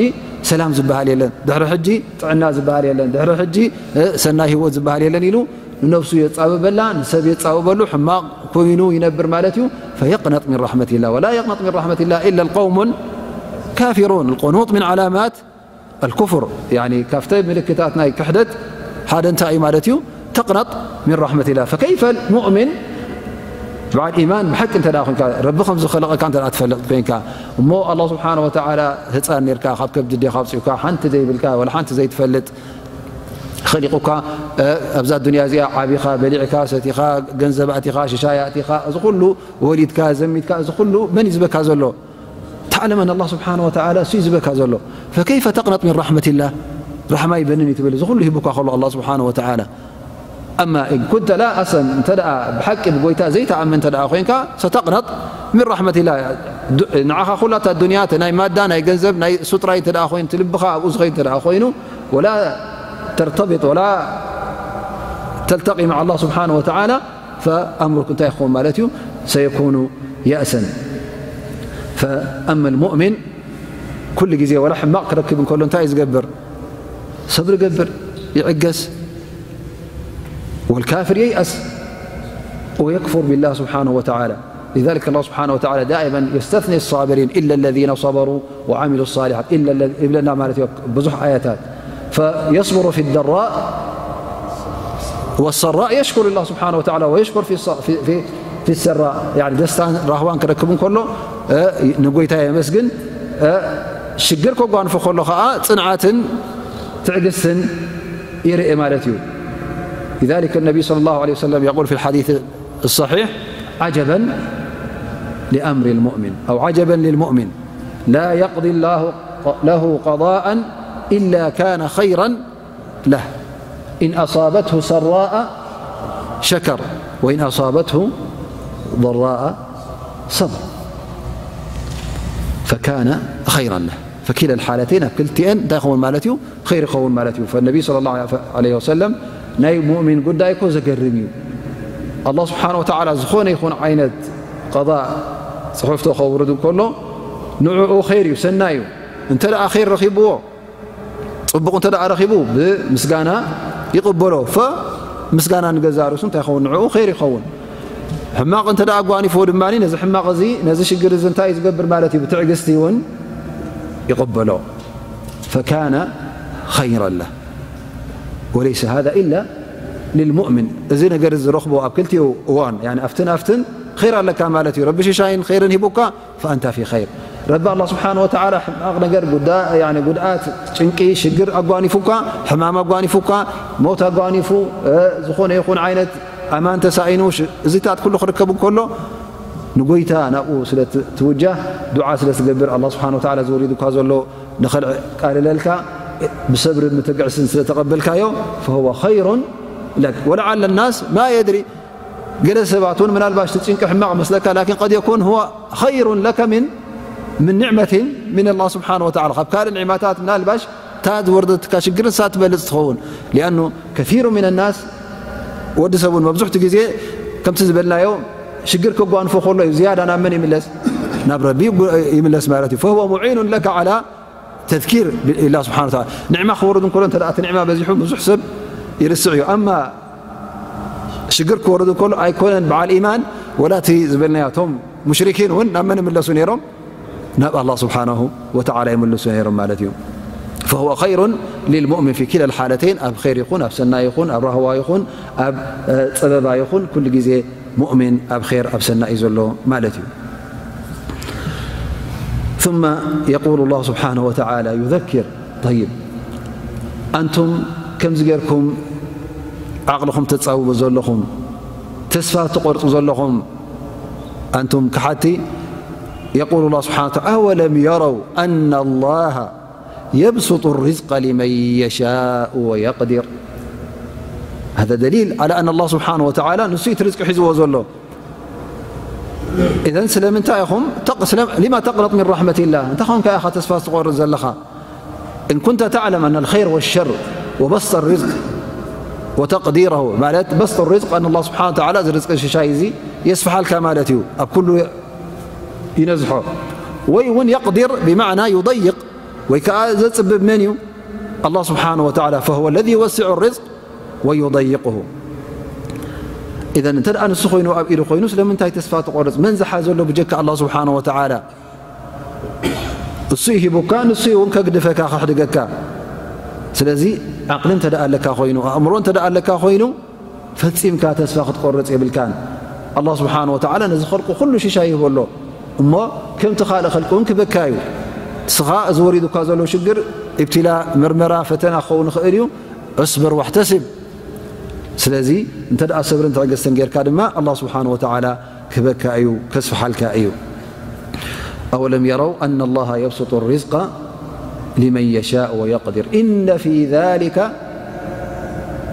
ሰላም ዝበሃል የለን፣ ድሕሪ ሕጂ ጥዕና ዝበሃል የለን፣ ድሕሪ ሕጂ፣ እ፣ ሰናይ ህይወት ዝበሃል የለን ኢሉ ንነብሱ የጻብበላ፣ ንሰብ የጻብበሉ፣ ሕማቕ ኮይኑ ይነብር ማለት እዩ። فيقنط من رحمة الله، ولا يقنط من رحمة الله إلا القوم الكافرون. القنوط من علامات الكفر، يعني ካብቲ ምልክታት ናይ ክሕደት ሓደ እንታይ እዩ ማለት እዩ? تقنط من رحمة الله. فكيف المؤمن بعد إيمان؟ ብሓቂ እንተ ደኣ ኮንካ፣ ረቢ ከም ዝኸለቐካ እንተ ደኣ ትፈልጥ ኮንካ፣ እሞ ኣላህ ስብሓነ ወተዓላ ህፃን ኔርካ፣ ካብ ከብዲ ኣዴኻ ኣውፂኡካ፣ ሓንቲ ዘይብልካ፣ ወላ ሓንቲ ዘይትፈልጥ፣ ኸሊቑካ፣ እ፣ ኣብዛ ዱንያ እዚኣ ዓቢኻ፣ በሊዕካ፣ ሰቲኻ፣ ገንዘብ ኣእቲኻ፣ ሽሻይ ኣእቲኻ፣ እዚ ኩሉ ወሊድካ፣ ዘሚትካ፣ እዚ ኩሉ መን እዩ ዝበካ ዘሎ? تعلم أن الله سبحانه وتعالى እሱ እዩ ዝበካ ዘሎ። فكيف تقنط من رحمة الله؟ ራሕማ ይበንን እዩ ትብል፣ እዚ ኩሉ ሂቡካ ከሎ ኣላህ ስብሓነ ወተዓላ። أما إن كنت لا، أصلا እንተ ደኣ ብሓቂ ብጎይታ ዘይትኣምን እንተ ደኣ ኮይንካ፣ ستقنط من رحمة الله። ዱ-፣ ንዓኻ ኩላ እታ ዱንያ፣ እቲ ናይ ማዳ፣ ናይ ገንዘብ፣ ናይ እሱ ጥራይ እንተ ደኣ ኮይኑ፣ እቲ ልብኻ ኣብኡ ዝኸይድ እንተ ደኣ ኮይኑ، ولا ترتبط ولا تلتقي مع الله سبحانه وتعالى، فأمرك እንታይ ክኸውን ማለት እዩ? سيكون يأسا. فأما المؤمن ኩሉ ግዜ ወላ ሕማቕ ክረክብ እንከሎ እንታይ እዩ ዝገብር? ሰብሪ ይገብር፣ ይዕገስ። والكافر ييأس ويكفر بالله سبحانه وتعالى. لذلك الله سبحانه وتعالى دائما يستثني الصابرين، إلا الذين صبروا وعملوا الصالحات، إلا الذ-، ይብለና ማለት እዩ ብዙሕ ኣያታት። فيصبر في الضراء والسراء يشكر الله سبحانه وتعالى ويشكر في الص-، في، في، في السراء، يعني ደስታን ራህዋን ክረክብ እንከሎ፣ እ፣ ንጎይታ የመስግን፣ እ፣ ሽግር ከጓንፎ ከሎ ኸዓ ጽንዓትን ትዕግስትን ይርኢ ማለት እዩ። لذلك النبي صلى الله عليه وسلم يقول في الحديث الصحيح: عجبا لأمر المؤمن، أو عجبا للمؤمن، لا يقضي الله له قضاء إلا كان خيرا له، إن أصابته سراء شكر، وإن أصابته ضراء صبر فكان خيرا له فكلا الحالتين ኣብ ክልቲኤን እንታይ ይኸውን ማለት እዩ? ኸይር ይኸውን ማለት እዩ። فالنبي صلى الله عليه وسلم ናይ ሙእሚን ጉዳይ እኮ ዘገርም እዩ። ኣላህ ስብሓነ ወተዓላ ዝኾነ ይኹን ዓይነት ቀዳእ ጽሑፍቶ ከውርድ እንከሎ ንዕኡ ኸይር እዩ፣ ሰናይ እዩ። እንተ ደኣ ኸይር ረኺብዎ፣ ጽቡቕ እንተ ደኣ ረኺቡ ብምስጋና ይቕበሎ። ፈ ምስጋና ንገዛእ ርእሱ እንታይ ይኸውን? ንዕኡ ኸይር ይኸውን። ሕማቕ እንተ ደኣ ኣጓኒፍዎ ድማ ነዚ ሕማቕ እዚ፣ ነዚ ሽግር እዚ እንታይ እዩ ዝገብር ማለት እዩ? ብትዕግስቲ እውን ይቕበሎ። فكان خيرا له وليس هذا إلا للمؤمن እዚ ነገር እዚ ዝረኽቦ ኣብ ክልቲኡ እዋን፣ ያኒ ኣብትን ኣብትን ኸይር ኣለካ ማለት እዩ። ረቢ ሽሻይን ኸይርን ሂቡካ፣ فأنت في خير። ረቢ ኣላህ ስብሓነ ወተዓላ ሕማቕ ነገር፣ ጉዳ-፣ ያኒ ጉድኣት፣ ጭንቂ፣ ሽግር ኣጓኒፉካ፣ ሕማም ኣጓኒፉካ፣ ሞት ኣጓኒፉ፣ እ፣ ዝኾነ ይኹን ዓይነት ኣማን ተሳኢኑ፣ ሽ-፣ እዚታት ኩሉ ክርከብ እንከሎ፣ ንጎይታ ናብኡ ስለ ት-፣ ትውጃህ፣ ዱዓ ስለ ትገብር፣ ኣላህ ስብሓነ ወተዓላ ዝወሪዱካ ዘሎ ንኸልዕ ቃልለልካ፣ ብሰብሪ ምትግዕስን ስለ ተቐበልካዮ፣ فهو خير لك. ولعل الناس ما يدري ገለ ሰባት እውን ምናልባሽ እቲ ጭንቂ ሕማቕ መስለካ፣ ላኪን ቀድ የኩን ሁወ ኸይሩን ለከ ምን፣ ምን ኒዕመትን ምን ኣላህ ስብሓነ ወተዓላ። ካብ ካልእ ኒዕማታት ምናልባሽ እታ ዝወርደትካ ሽግር ንሳ ትበልጽ ትኸውን። ሊኣኑ ከሲሩ ምን ናስ፣ ወዲ ሰብ እውን መብዝሕቱ ግዜ ከምቲ ዝበልናዮ ሽግር ከጓንፎ ከሎ እዩ ዝያዳ ናብ መን ይምለስ? ናብ ረቢ ይጉ-፣ ይምለስ ማለት እዩ። ፈሁወ ሙዒኑን ለከ ዓላ ተዝኪር ኢላ ስብሓነ ወተዓላ። ኒዕማ ክወርድ እንከሎ እንተ ደኣ እቲ ኒዕማ በዚሑ ብዙሕ ሰብ ይርስዕ እዩ። ኣማ ሽግር ክወርድ እንከሎ ኣይኮነን በዓል ኢማን ወላ እቲ ዝበልናዮ እቶም ሙሽሪኪን እውን ናብ መን ይምለሱ ነይሮም? ናብ ኣላህ ስብሓነሁ ወተዓላ ይምልሱ ነይሮም ማለት እዩ። فهو خير للمؤمن في كلا الحالتين ኣብ ኸይር ይኹን ኣብ ሰናይ ይኹን ኣብ ራህዋ ይኹን ኣብ፣ እ፣ ጸበባ ይኹን ኩሉ ግዜ ሙእሚን ኣብ ኸይር ኣብ ሰናይ እዩ ዘሎ ማለት እዩ። ثم يقول الله سبحانه وتعالى يذكر طيب أنتم ከምዚ ጌርኩም ዓቕልኹም ተጻብቡ ዘለኹም ተስፋ ትቆርጹ ዘለኹም أنتم كحتي يقول الله سبحانه وتعالى أولم يروا أن الله يبسط الرزق لمن يشاء ويقدر هذا دليل على أن الله سبحانه وتعالى ንሱ እቲ ርዝቂ ሒዝዎ ዘሎ إذن ስለምንታይ ኢኹም ተቕ-፣ ስለ-፣ لما تقنط من رحمة الله እንታይ ኾንካ ኢኻ ተስፋ ትቆርጽ ዘለኻ إن كنت تعلم أن الخير والشر وبسط الرزق وتقديره ማለት بسط الرزق أن الله سبحانه وتعالى እዚ ርዝቂ ሽሻይ እዚ የስፍሓልካ ማለት እዩ ኣብ ኩሉ ይነዝሖ ወይ እውን يقدر بمعنى يضيق ወይ ከዓ ዘጽብብ መን እዩ الله سبحانه وتعالى فهو الذي يوسع الرزق ويضيقه إذن እንተ ደኣ ንሱ ኮይኑ ኣብ ኢዱ ኮይኑ ስለምንታይ ተስፋ ትቆርጽ መን ዝሓዘሎ ብጀካ الله سبحانه وتعالى እሱ ይሂቡካ ንሱ እውን ከግድፈካ ከሕድገካ ስለዚ ዓቕሊ እንተ ደኣ ኣለካ ኮይኑ ኣእምሮ እንተ ደኣ ኣለካ ኮይኑ ፈጺምካ ተስፋ ክትቆርጽ የብልካን ኣላህ ስብሓን ወተዓላ ነዚ ኸልቁ ኩሉ ሽሻይ ይህቦ ኣሎ እሞ ከምቲ ካልእ ኸልቂ እውን ክበካ እዩ እስኻ እዚ ወሪዱካ ዘሎ ሽግር ኢብትላ ምርመራ ፈተና ክኸውን ይኽእል እዩ እስብር ዋሕተስብ ስለዚ እንተ ደኣ ሰብርን ትዕግስትን ጌርካ ድማ ኣላህ ስብሓን ወተዓላ ክበካ እዩ ከስፍሓልካ እዩ أولم يروا أن الله يبسط الرزق لمن يشاء ويقدر إن في ذلك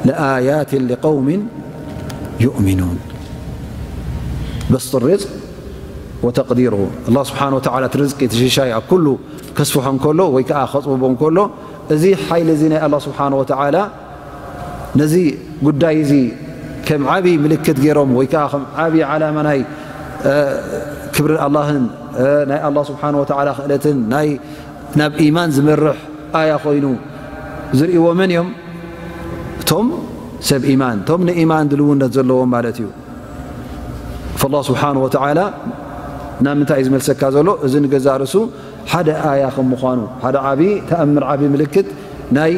لآيات لقوم يؤمنون بسط الرزق وتقديره الله سبحانه وتعالى رزق تشيشاي كله كسفحن كله ويكا خصوبهم كله እዚ ሓይሊ እዚ ናይ ኣላህ ስብሓን ወተዓላ ነዚ ጉዳይ እዚ ከም ዓብዪ ምልክት ገይሮም ወይ ከዓ ከም ዓብዪ ዓላማ ናይ ክብሪ ኣላህን ናይ ኣላህ ስብሓን ወተዓላ ክእለትን ናይ ናብ ኢማን ዝመርሕ ኣያ ኮይኑ ዝርእይዎ መን እዮም እቶም ሰብ ኢማን እቶም ንኢማን ድልውነት ዘለዎም ማለት እዩ فالله سبحانه وتعالى ናብ ምንታይ እዩ ዝመልሰካ ዘሎ እዚ ንገዛእ ርእሱ ሓደ ኣያ ከም ምዃኑ ሓደ ዓቢ ተኣምር ዓቢ ምልክት ናይ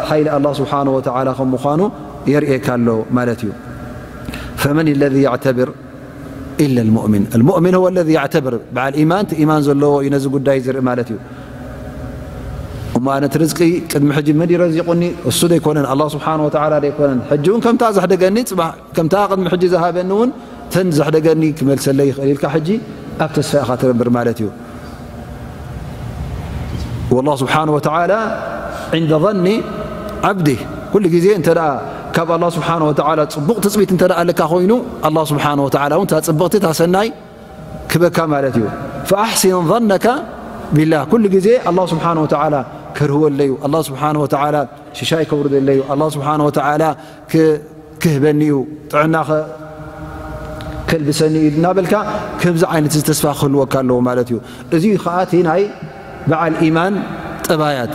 ሓይሊ ኣላህ ስብሓን ወተዓላ ከም ምዃኑ የርእየካ ኣሎ ማለት እዩ فمن الذي يعتبر إلا المؤمن المؤمن هو الذي يعتبر በዓል ኢማን እቲ ኢማን ዘለዎ እዩ ነዚ ጉዳይ ዝርኢ ማለት እዩ እሞ ኣነ እቲ ርዝቂ ቅድሚ ሕጂ መን ይረዚቑኒ እሱ ደይኮነን ኣላህ ስብሓን ወተዓላ ደይኮነን ሕጂ እውን ከምታ ዘሕደገኒ ፅባሕ ከምታ ቅድሚ ሕጂ ዝሃበኒ እውን ተን ዘሕደገኒ ክመልሰለይ ይኽእል ኢልካ ሕጂ ኣብ ተስፋ ኢኻ ትነብር ማለት እዩ والله سبحانه وتعالى عند ظن عبده ኩሉ ግዜ እንተ ደኣ ካብ ኣላህ ስብሓን ወተዓላ ፅቡቕ ትፅቢት እንተ ደኣ ኣለካ ኮይኑ ኣላህ ስብሓን ወተዓላ እውን እታ ፅብቕቲ እታ ሰናይ ክበካ ማለት እዩ። فأحسن ظنك بالله، ኩሉ ግዜ ኣላህ ስብሓነ ወተዓላ ከርህወለዩ፣ ኣላህ ስብሓነ ወተዓላ ሽሻይ ከውርደለዩ፣ ኣላህ ስብሓነ ወተዓላ ክ-፣ ክህበኒ እዩ፣ ጥዕና ከ-፣ ከልብሰኒ እዩ እናበልካ፣ ከምዚ ዓይነት እዚ ተስፋ ክህልወካ ኣለዎ ማለት እዩ። እዚ ከዓ እቲ ናይ በዓል ኢማን ጠባያት።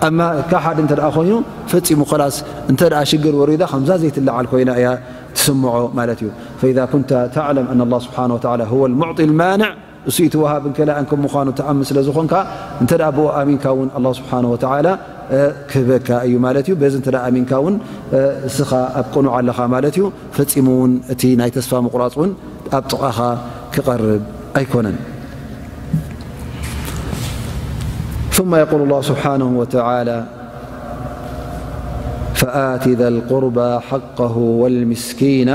ኣማ ካሓድ እንተ ደኣ ኮይኑ፣ ፈጺሙ ኸላስ፣ እንተ ደኣ ሽግር ወሪዳ፣ ከምዛ ዘይትለዓል ኮይና እያ ትስምዖ ማለት እዩ። فإذا كنت تعلم أن الله سبحانه وتعالى هو المعطي المانع، እሱ እቲ ወሃብ እንከላ እንከ ምዃኑ ተኣምን ስለ ዝኾንካ፣ እንተ ደኣ ብኡ ኣሚንካ እውን ኣላህ ስብሓነ ወተዓላ፣ እ፣ ክህበካ እዩ ማለት እዩ። በዚ እንተ ደኣ ኣሚንካ እውን፣ እ፣ እስኻ ኣብ ቅኑዕ ኣለኻ ማለት እዩ። ፈጺሙ እውን እቲ ናይ ተስፋ ምቑራጽ እውን ኣብ ጥቓኻ ክቐርብ ኣይኮነን። ثم يقول الله سبحانه وتعالى: فآت ذا القربى حقه والمسكين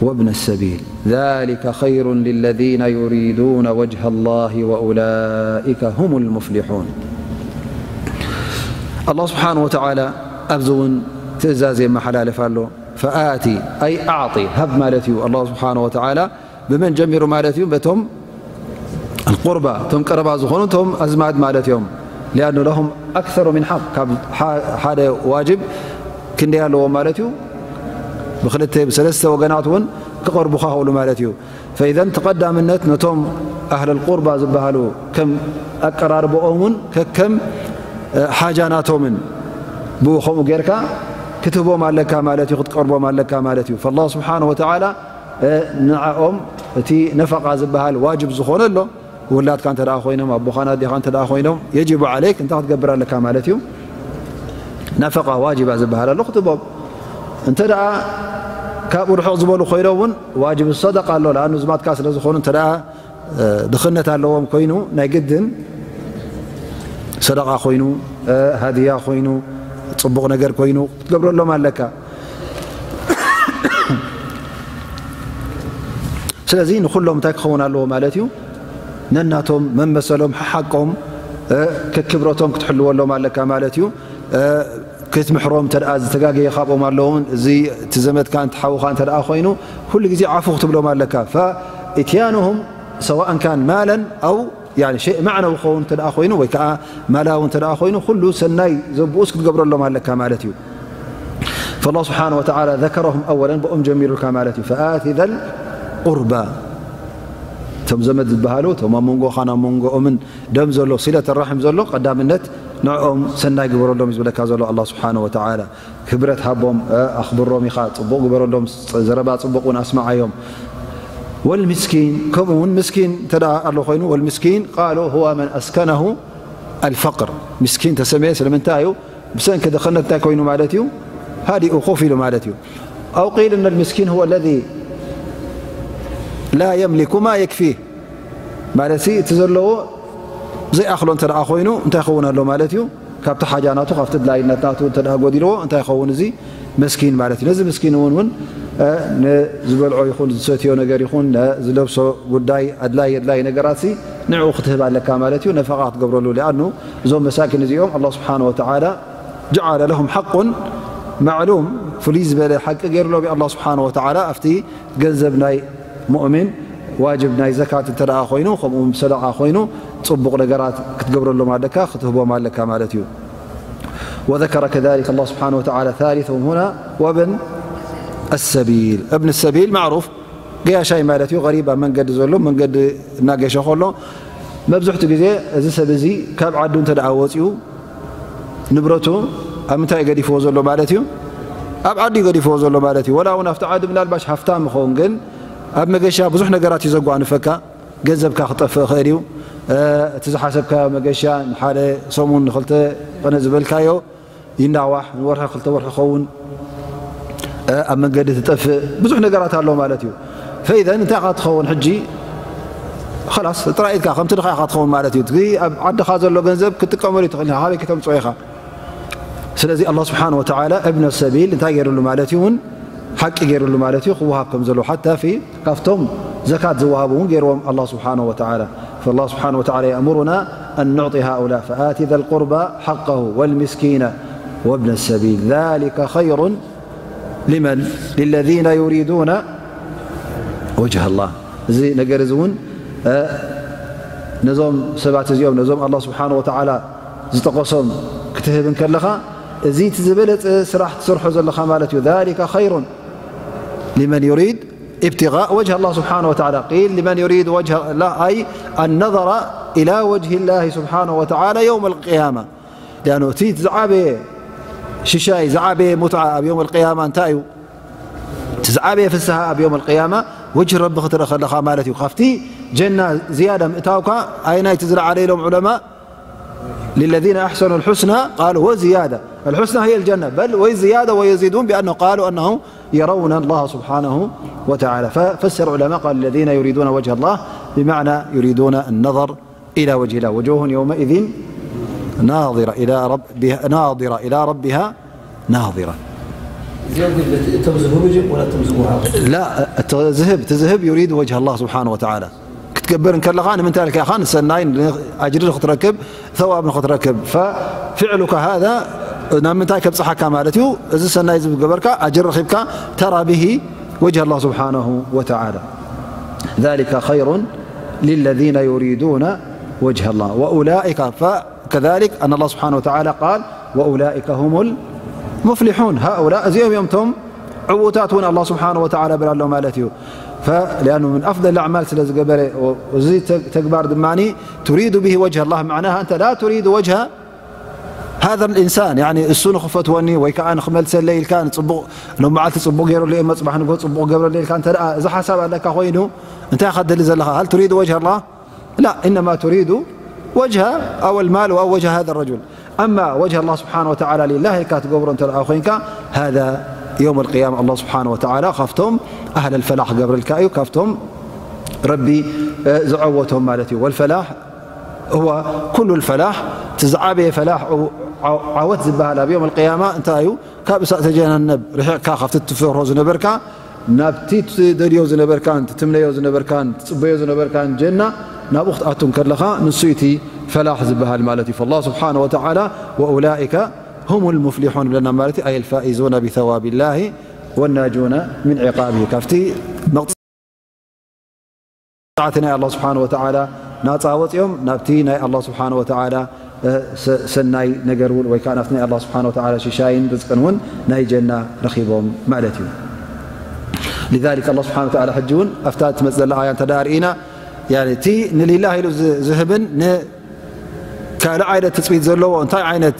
وابن السبيل ذلك خير للذين يريدون وجه الله وأولئك هم المفلحون. ኣላህ ስብሓነ ወተዓላ ኣብዚ እውን ትእዛዝ የመሓላልፍ ኣሎ። ፈኣቲ፣ ኣይ ኣዕጢ፣ ሃብ ማለት እዩ። ኣላህ ስብሓነ ወተዓላ ብመን ጀሚሩ ማለት እዩ? በቶም ኣልቁርባ፣ እቶም ቀረባ ዝኾኑ፣ እቶም ኣዝማድ ማለት እዮም። ሊኣኑ ለሁም ኣክሰሩ ሚን ሓቅ፣ ካብ ሓ-፣ ሓደ ዋጅብ ክንደይ ኣለዎም ማለት እዩ? ብክልተ ብሰለስተ ወገናት እውን ክቐርቡኻ ክእሉ ማለት እዩ። ፈኢዘን ተቐዳምነት ነቶም ኣህለል ቁርባ ዝበሃሉ ከም ኣቀራርበኦምን ከከም፣ እ፣ ሓጃ ናቶምን ብኡ ከምኡ ጌርካ ክትህቦም ኣለካ ማለት እዩ፣ ክትቀርቦም ኣለካ ማለት እዩ። ፈላህ ስብሓነ ወተዓላ፣ እ፣ ንዓኦም እቲ ነፈቃ ዝበሃል ዋጅብ ዝኾነ ኣሎ። ውላድካ እንተ ደኣ ኮይኖም፣ ኣቦኻን ኣዴኻ እንተ ደኣ ኮይኖም፣ የጅቡ ዓለይክ፣ እንታይ ክትገብር ኣለካ ማለት እዩ? ነፈቃ ዋጅባ ዝበሃል ኣሎ፣ ክትህቦም። እንተ ደኣ ካብኡ ርሕቕ ዝበሉ ኮይኖም እውን ዋጅብ ሰደቃ ኣሎ፣ ለኣኑ ዝማትካ ስለ ዝኾኑ። እንተ ደኣ፣ እ፣ ድኽነት ኣለዎም ኮይኑ፣ ናይ ግድን ሰደቃ ኮይኑ፣ እ፣ ሃድያ ኮይኑ፣ ጽቡቕ ነገር ኮይኑ ክትገብረሎም ኣለካ። ስለዚ ንኹሎም እንታይ ክኸውን ኣለዎ ማለት እዩ? ነናቶም መመሰሎም ሓሓቆም፣ እ፣ ክክብረቶም ክትሕልወሎም ኣለካ ማለት እዩ። እ፣ ክትምሕሮም እንተ ደኣ ዝተጋገየ ካብኦም ኣለውን፣ እዚ እቲ ዘመድካ፣ እቲ ሓውኻ እንተ ደኣ ኮይኑ፣ ኩሉ ግዜ ዓፉ ክትብሎም ኣለካ። ፈኢትያኑሁም ሰዋእን ካን ማለን ኣው፣ ያኒ፣ ሸይእ ማዕነዊ ክኸውን እንተ ደኣ ኮይኑ፣ ወይ ከዓ ማላዊ እንተ ደኣ ኮይኑ፣ ኩሉ ሰናይ ዘብኡስ ክትገብረሎም ኣለካ ማለት እዩ። ፈላህ ስብሓነ ወተዓላ ዘከረሁም ኣወለን፣ ብኦም ጀሚሩልካ ማለት እዩ። ፈኣቲ ዘል ቁርባ፣ እቶም ዘመድ ዝበሃሉ፣ እቶም ኣብ መንጎኻን ኣብ መንጎኦምን ደም ዘሎ፣ ሲለት ራሒም ዘሎ፣ ቀዳምነት ንዕኦም ሰናይ ግበረሎም እዩ ዝብለካ ዘሎ ኣላህ ስብሓነ ወተዓላ። ክብረት ሃቦም፣ እ፣ ኣኽብሮም ኢኻ፣ ጽቡቕ ግበረሎም፣ ጽ-፣ ዘረባ ጽቡቕ እውን ኣስምዓዮም። ወልምስኪን፣ ከምኡ እውን ምስኪን እንተ ደኣ ኣሎ ኮይኑ፣ ወልምስኪን ቃሉ ሁወ መን ኣስከነሁ ኣልፈቅር። ምስኪን ተሰመየ ስለምንታይ እዩ? ብሰንኪ ድኽነት እንታይ ኮይኑ ማለት እዩ? ሃዲኡ ኮፍ ኢሉ ማለት እዩ። ኣው ቂል እነ ልምስኪን ሁወ ለዚ ላ የምሊኩ ማ የክፊህ፣ ማለት ሲ እቲ ዘለዎ ዘይኣኽሎ እንተ ደኣ ኮይኑ እንታይ ይኸውን ኣሎ ማለት እዩ? ካብቲ ሓጃ ናቱ፣ ካብቲ ድላይነት ናቱ እንተ ደኣ ጎዲልዎ እንታይ ይኸውን? እዚ መስኪን ማለት እዩ። ነዚ ምስኪን እውን እውን፣ እ፣ ንዝበልዖ ይኹን ዝሰትዮ ነገር ይኹን፣ እ፣ ዝለብሶ ጉዳይ ኣድላይ ኣድላይ ነገራት ሲ ንዕኡ ክትህብ ኣለካ ማለት እዩ። ነፈቃ ክትገብረሉ። ሊኣኑ እዞም መሳኪን እዚኦም ኣላህ ስብሓነ ወተዓላ ጀዓለ ለሁም ሓቁን ማዕሉም፣ ፍሉይ ዝበለ ሓቂ ገይሩሎም እዩ ኣላህ ስብሓነ ወተዓላ ኣብቲ ገንዘብ ናይ ሙእሚን ዋጅብ ናይ ዘካት እንተ ደኣ ኮይኑ፣ ከምኡ እውን ሰደቃ ኮይኑ፣ ጽቡቕ ነገራት ክትገብረሎም ኣለካ፣ ክትህቦም ኣለካ ማለት እዩ። وذكر كذلك الله سبحانه وتعالى ثالثهم هنا وابن السبيل. እብን ሰቢል ማዕሩፍ ገያሻይ ማለት እዩ። ገሪብ፣ ኣብ መንገዲ ዘሎ፣ መንገዲ እናገሸ ከሎ፣ መብዝሕቱ ግዜ እዚ ሰብ እዚ ካብ ዓዱ እንተ ደኣ ወጺኡ፣ ንብረቱ ኣብ ምንታይ እዩ ገዲፍዎ ዘሎ ማለት እዩ? ኣብ ዓዲ እዩ ገዲፍዎ ዘሎ ማለት እዩ። ወላ እውን ኣብቲ ዓዲ ምናልባሽ ሃፍታም ይኸውን፣ ግን ኣብ መገሻ ብዙሕ ነገራት እዩ ዘጓንፈካ። ገንዘብካ ክጠፍእ ይኽእል እዩ። እ፣ እቲ ዝሓሰብካዮ መገሻ ንሓደ ሰሙን፣ ንኽልተ ቅነ ዝበልካዮ ይናዋሕ፣ ንወርሒ ክልተ ወርሒ ክኸውን፣ እ፣ ኣብ መንገዲ ትጠፍእ፣ ብዙሕ ነገራት ኣሎ ማለት እዩ። ፈኢዘን እንታይ ኢኻ ትኸውን ሕጂ? ኸላስ ጥራይ ኢልካ ከምቲ ድኻ ኢኻ ትኸውን ማለት እዩ። እቲ ኣብ ዓድኻ ዘሎ ገንዘብ ክትጥቀመሉ ትኽእል ኢኻ፣ ካበይ ከተምፅኦ ኢኻ? ስለዚ ኣላህ ስብሓነ ወተዓላ እብነ ሰቢል እንታይ ገይሩሉ ማለት እዩ? እውን ሓቂ ገይሩሉ ማለት እዩ፣ ክወሃብ ከም ዘለዎ። ሓታ ፊ ካብቶም ዘካት ዝወሃቡ እውን ገይርዎም ኣላህ ስብሓነ ወተዓላ። فالله سبحانه وتعالى يأمرنا أن نعطي هؤلاء، فآت ذا القربى حقه والمسكين وابن السبيل، ذلك خير لمن؟ للذين يريدون وجه الله. እዚ ነገር እዚ እውን ነዞም ሰባት እዚኦም ነዞም ኣላ ስብሓን ወተዓላ ዝጠቐሶም ክትህብ እንከለኻ፣ እዚ እቲ ዝበለፀ ስራሕ ትሰርሖ ዘለኻ ማለት እዩ። ذلك خير لمن يريد ابتغاء وجه الله سبحانه وتعالى. قيل لمن يريد وجه الله، أي النظر إلى وجه الله سبحانه وتعالى يوم القيامة. ሊኣኑ እቲ ዝዓበየ ሽሻይ ዝዓበየ ሙትዓ ኣብ ዮም ኣልቅያማ እንታይ እዩ? እቲ ዝዓበየ ፍስሃ ኣብ ዮም ኣልቅያማ ወጅህ ረቢ ክትርኢ ከለኻ ማለት እዩ። ካብቲ ጀና ዝያዳ ምእታውካ ኣይናይ እቲ ዝለዓለ ኢሎም ዑለማ፣ للذين أحسنوا الحسنى قالوا وزيادة. الحسنى هي الجنة بل وزيادة ويزيدون بأنه قالوا أنه يرون الله سبحانه وتعالى. ففسر العلماء قال الذين يريدون وجه الله بمعنى يريدون النظر إلى وجه الله وجوه يومئذ ناظرة إلى ربها ناظرة إلى ربها ناظرة. እዚኦም ግን ነቲ እቶም ዝህቡ ድዮም ወላ እቶም ዝወሃቡ? لا، እቲ ዝህብ፣ እቲ ዝህብ يريد وجه الله سبحانه وتعالى. ክትገብር እንከለኻ ንምንታይ ኢልካ ኢኻ? ንሰናይ ኣጅሪ ንክትረክብ፣ ثواب ንክትረክብ። ففعلك هذا ናብ ምንታይ ከብጽሓካ ማለት እዩ? እዚ ሰናይ ዝገበርካ ኣጅሪ ረኺብካ፣ ترى به وجه الله سبحانه وتعالى. ذلك خير للذين يريدون وجه الله وأولئك، فكذلك أن الله سبحانه وتعالى قال وأولئك هم المفلحون. هؤلاء እዚኦም እዮም እቶም ዕዉታት እውን ኣላ ስብሓን ወተዓላ ብላ ኣሎ ማለት እዩ። فلأنه من أفضل الأعمال ስለ ዝገበረ፣ እዚ ተግባር ድማ تريد به وجه الله، معناها أنت لا تريد وجه هذا الإنسان، يعني እሱ ንኽፈትወኒ ወይ ከዓ ንኽመልሰለይ ኢልካ ንፅቡቕ ሎም መዓልቲ ፅቡቕ ገይረሉ እየ፣ መፅባሕ ንግሆ ፅቡቕ ገብረለይ ኢልካ እንተ ደኣ እዚ ሓሳብ ኣለካ ኮይኑ እንታይ ኢኻ ትደሊ ዘለኻ? هل تريد وجه الله؟ لا، إنما تريد وجه أو المال أو وجه هذا الرجل. أما وجه الله سبحانه وتعالى لله ኢልካ ትገብሮ እንተ ደኣ ኮይንካ هذا يوم القيامة الله سبحانه وتعالى ካብቶም أهل الفلاح ክገብረልካ እዩ፣ ካብቶም ረቢ ዝዐወቶም ማለት እዩ። والفلاح هو كل الفلاح، እቲ ዝዓበየ ፈላሕ ዓወት ዝበሃል ኣብ ዮም ኣልቅያማ እንታይ እዩ? ካብ እሳተ ጀሃነብ ርሒቕካ፣ ካብቲ ትፈርሆ ዝነበርካ ናብቲ ትደልዮ ዝነበርካን ትትምነዮ ዝነበርካን ትጽበዮ ዝነበርካን ጀና ናብኡ ክትኣቱ እንከለኻ ንሱ እቲ ፈላሕ ዝበሃል ማለት እዩ። فالله سبحانه وتعالى وأولئك هم المفلحون ብለና ማለት እዩ። أي الفائزون بثواب الله والناجون من عقابه። ካብቲ መቕጻዕቲ ናይ ኣላህ ስብሓን ወተዓላ ናጻ ወጺኦም ናብቲ ናይ ኣላህ ስብሓን ወተዓላ ሰናይ ነገር እውን ወይ ከዓ ናብቲ ናይ ኣላህ ስብሓን ወተዓላ ሽሻይን ርዝቅን እውን ናይ ጀና ረኺቦም ማለት እዩ። لذلك ኣላህ ስብሓን ወተዓላ ሕጂ እውን ኣብታ ትመጽእ ዘላ ኣያ እንተ ደኣ ርኢና እቲ ንሊላህ ኢሉ ዝህብን ን ካልእ ዓይነት ትጽቢት ዘለዎ እንታይ ዓይነት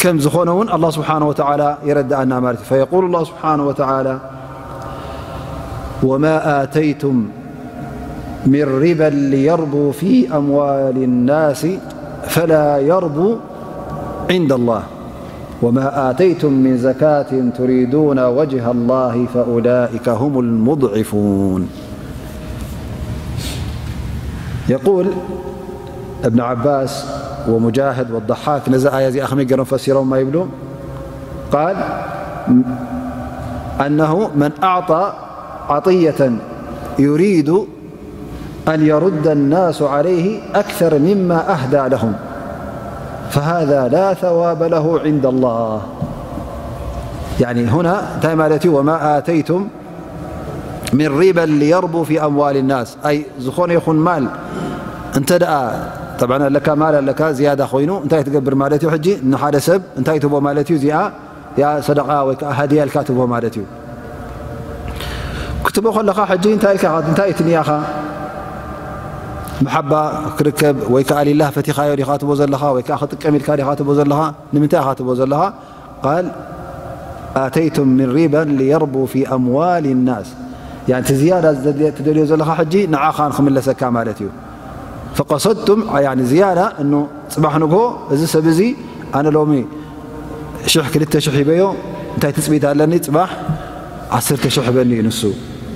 ከም ዝኾነ እውን ኣላህ ስብሓን ወተዓላ የረድኣና ማለት እዩ። فيقول الله سبحانه وتعالى وما آتيتم من ربا ليربو في أموال الناس فلا يربو عند الله وما آتيتم من زكاة تريدون وجه الله فأولئك هم المضعفون. يقول ابن عباس ومجاهد والضحاك ነዚ ኣያ እዚኣ ከመይ ገይሮም ፈሲሮማ ይብሉ؟ قال أنه من أعطى عطية يريد أن يرد الناس عليه أكثر مما أهدى لهم فهذا لا ثواب له عند الله. يعني هنا እንታይ ማለት እዩ? وما آتيتم من ربا ليربو في أموال الناس، أي ዝኾነ ይኹን ማል እንተ ደኣ طبعا ኣለካ ማል ኣለካ ዝያዳ ኮይኑ እንታይ ትገብር ማለት እዩ? ሕጂ ንሓደ ሰብ እንታይ ትቦ ማለት እዩ? እዚኣ ያ ሰደቃ ወይ ከዓ ሃድያ ኢልካ ትቦ ማለት እዩ። ክትቦ ከለኻ ሕጂ እንታይ ኢልካ እንታይ እዩ ትንያኻ? መሓባ ክርከብ ወይ ከዓ ሊላህ ፈቲኻዮ ዲኻ ትቦ ዘለኻ ወይ ከዓ ክጥቀም ኢልካ ዲኻ ትቦ ዘለኻ? ንምንታይ ኢኻ ትቦ ዘለኻ? قال آتيتم من ربا ليربو في أموال الناس. يعني እቲ ዝያዳ ትደልዮ ዘለኻ ሕጂ ንዓኻ ንኽምለሰካ ማለት እዩ። فقصدتم يعني ዝያዳ እኑ ጽባሕ ንግሆ እዚ ሰብ እዚ ኣነ ሎሚ ሽሕ ክልተ ሽሕ ሂበዮ እንታይ ትጽቢት ኣለኒ ጽባሕ ዓሰርተ ሽሕ ህበኒ እዩ ንሱ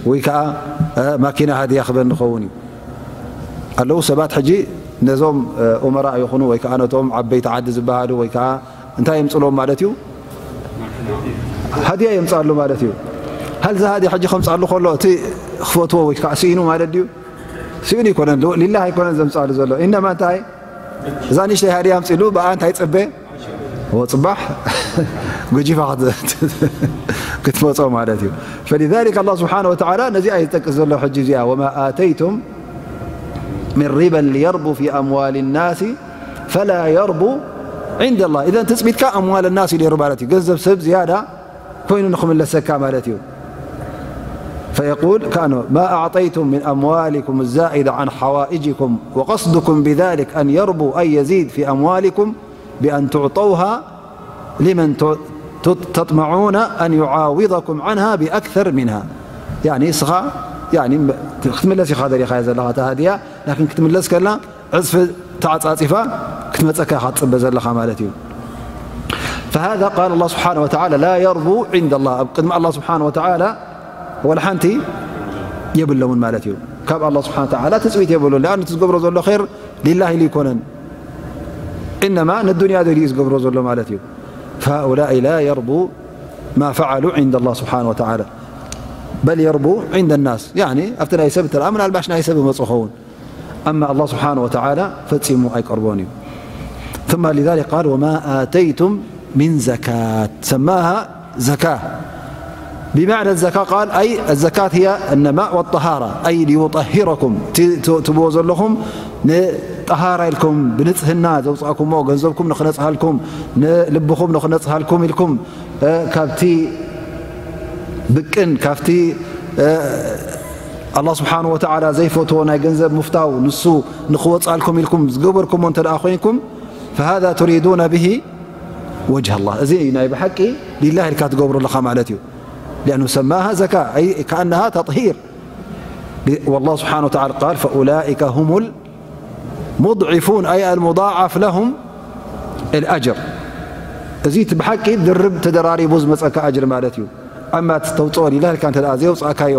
ወይ ከዓ ማኪና ሃድያ ክበኒ ኸውን እዩ። ኣለዉ ሰባት ሕጂ ነዞም ኡመራ ይኹኑ ወይ ከዓ ነቶም ዓበይቲ ዓዲ ዝበሃሉ ወይ ከዓ እንታይ የምፅሎም ማለት እዩ? ሃድያ የምፃሉ ማለት እዩ። ሃል እዚ ሃድያ ሕጂ ከምፃሉ ከሎ እቲ ክፈትዎ ወይ ከዓ ስኢኑ ማለት ድዩ? ስኢኑ ይኮነን፣ ሊላህ ኣይኮነን ዘምፃሉ ዘሎ። ኢነማ እንታይ እዛ ንእሽተይ ሃድያ ኣምፂሉ ብኣ እንታይ ፅበ? ወፅባሕ ጉጂፋ ክትመጾ ማለት እዩ። فلذلك الله سبحانه وتعالى ነዚኣ እዩ ዝጠቅስ ዘሎ ሕጂ እዚኣ، وما آتيتم من ربا ليربو في أموال الناس فلا يربو عند الله. إذن ትጽቢትካ أموال الناس እዩ ነይሩ ማለት እዩ። ገንዘብ ሰብ ዝያዳ ኮይኑ ንኽምለሰካ ማለት እዩ። فيقول كأنه ما أعطيتم من أموالكم الزائدة عن حوائجكم وقصدكم بذلك أن يربو أي يزيد في أموالكم بأن تعطوها لمن ت-، ت-، تطمعون أن يعاوضكم عنها بأكثر منها. يعني ንስኻ يعني ክትምለስ ኢኻ ደሊኻ ዘለኻ እታ ሃድያ، ላኪን ክትምለስ ከላ ዕጽፊ ተዓጻጺፋ ክትመጸካ ኢኻ ትጽበ ዘለኻ ማለት እዩ። فهذا قال الله سبحانه وتعالى لا يربو عند الله، ኣብ ቅድሚ الله سبحانه وتعالى ወላ ሓንቲ የብሎምን ማለት እዩ። ካብ الله سبحانه وتعالى ትጽቢት የብሉን። لأن እቲ ዝገብሮ ዘሎ ኸይር ሊላሂ ኢሉ ኣይኮነን። إنما ንዱንያ ደልዩ እዩ ዝገብሮ ዘሎ ማለት እዩ። فهؤلاء لا يربو ما فعلوا عند الله سبحانه وتعالى بل يربو عند الناس. يعني ኣብቲ ናይ ሰብ እንተ ደኣ ምናልባሽ ናይ ሰብ ይመጽእ ኸውን። أما الله سبحانه وتعالى ፈጺሙ ኣይቀርቦን እዩ። ثم لذلك قال وما آتيتم من زكاة سماها زكاة بمعنى الزكاة قال أي الزكاة هي النماء والطهارة أي ليطهركم ت-، ت-، ትብዎ ዘለኹም ንጠሃራ ኢልኩም ብንጽህና ዘውጻእኩሞ ገንዘብኩም ንኽነጽሃልኩም ንልብኹም ንኽነጽሃልኩም ኢልኩም እ፣ ካብቲ ብቅን ካብቲ እ፣ الله سبحانه وتعالى ዘይፈትዎ ናይ ገንዘብ ምፍታው ንሱ ንኽወጻልኩም ኢልኩም ዝገበርኩሞ እንተ ደኣ ኮይንኩም فهذا تريدون به وجه الله እዚ ናይ ብሓቂ ሊላህ ኢልካ ትገብሮ ኣለኻ ማለት እዩ። لأنه سماها زكاة أي كأنها تطهير والله سبحانه وتعالى قال فأولئك هم المضعفون أي المضاعف لهم الأجر እዚ እቲ ብሓቂ ድርብ ተደራሪቡ ዝመጸካ ኣጅር ማለት እዩ። ኣማ እቲ ተውፅኦ ሊላህ ኢልካ እንተ ደኣ ዘየውፃእካዮ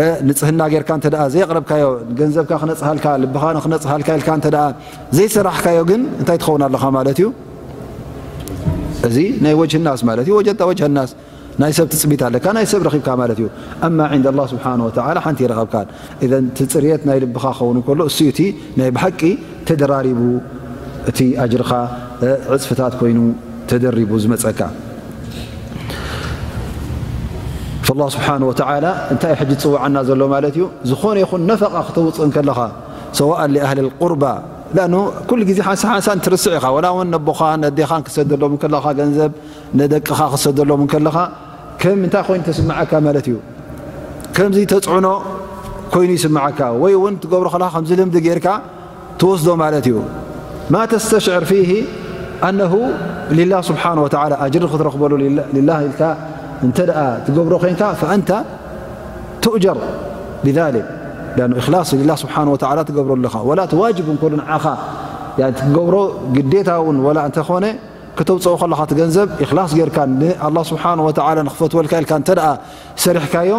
እ፣ ንጽህና ጌርካ እንተ ደኣ ዘየቕረብካዮ፣ ገንዘብካ ክነጽሃልካ፣ ልብኻ ንኽነጽሃልካ ኢልካ እንተ ደኣ ዘይሰራሕካዮ ግን እንታይ ትኸውን ኣለኻ ማለት እዩ? እዚ ናይ ወጅህ ናስ ማለት እዩ። وجدت وجه الناس ናይ ሰብ ትጽቢት ኣለካ፣ ናይ ሰብ ረኺብካ ማለት እዩ። أما عند الله سبحانه وتعالى ሓንቲ ይረኸብካን። إذن እቲ ጽርየት ናይ ልብኻ ክኸውን እንከሎ እሱ እዩ እቲ ናይ ብሓቂ ተደራሪቡ እቲ ኣጅርኻ እ፣ ዕጽፍታት ኮይኑ ተደሪቡ ዝመጸካ። فالله سبحانه وتعالى እንታይ ሕጂ ዝጽውዓና ዘሎ ማለት እዩ? ዝኾነ ይኹን ነፈቃ ክተውጽእ እንከለኻ سواء لأهل القربى لأنه ኩሉ ግዜ ሓንሳ ሓንሳ እንትርስዕ ኢኻ ወላ እውን ነቦኻን ነዴኻን ክሰደሎም እንከለኻ ገንዘብ ንደቅኻ ክሰደሎም እንከለኻ ከም እንታይ ኮይኑ ተስምዓካ ማለት እዩ? ከምዚ ተጽዕኖ ኮይኑ ይስምዓካ ወይ እውን ትገብሮ ከለኻ ከምዚ ልምዲ ጌርካ ትወስዶ ማለት እዩ። ما تستشعر فيه أنه لله سبحانه وتعالى ኣጅሪ ክትረኽበሉ ሊላ-፣ ሊላህ ኢልካ እንተ ደኣ ትገብሮ ኮይንካ فأنت تؤجر بذلك لأنه إخلاص لله سبحانه وتعالى ትገብሮ ኣለኻ ወላ እቲ ዋጅብ እንከሎ ንዓኻ يعني ትገብሮ ግዴታ እውን ወላ እንተኾነ ከተውፅኦ ከለኻ እቲ ገንዘብ إخلاص ጌርካ ንالله سبحانه وتعالى ንኽፈትወልካ ኢልካ እንተ ደኣ ሰሪሕካዮ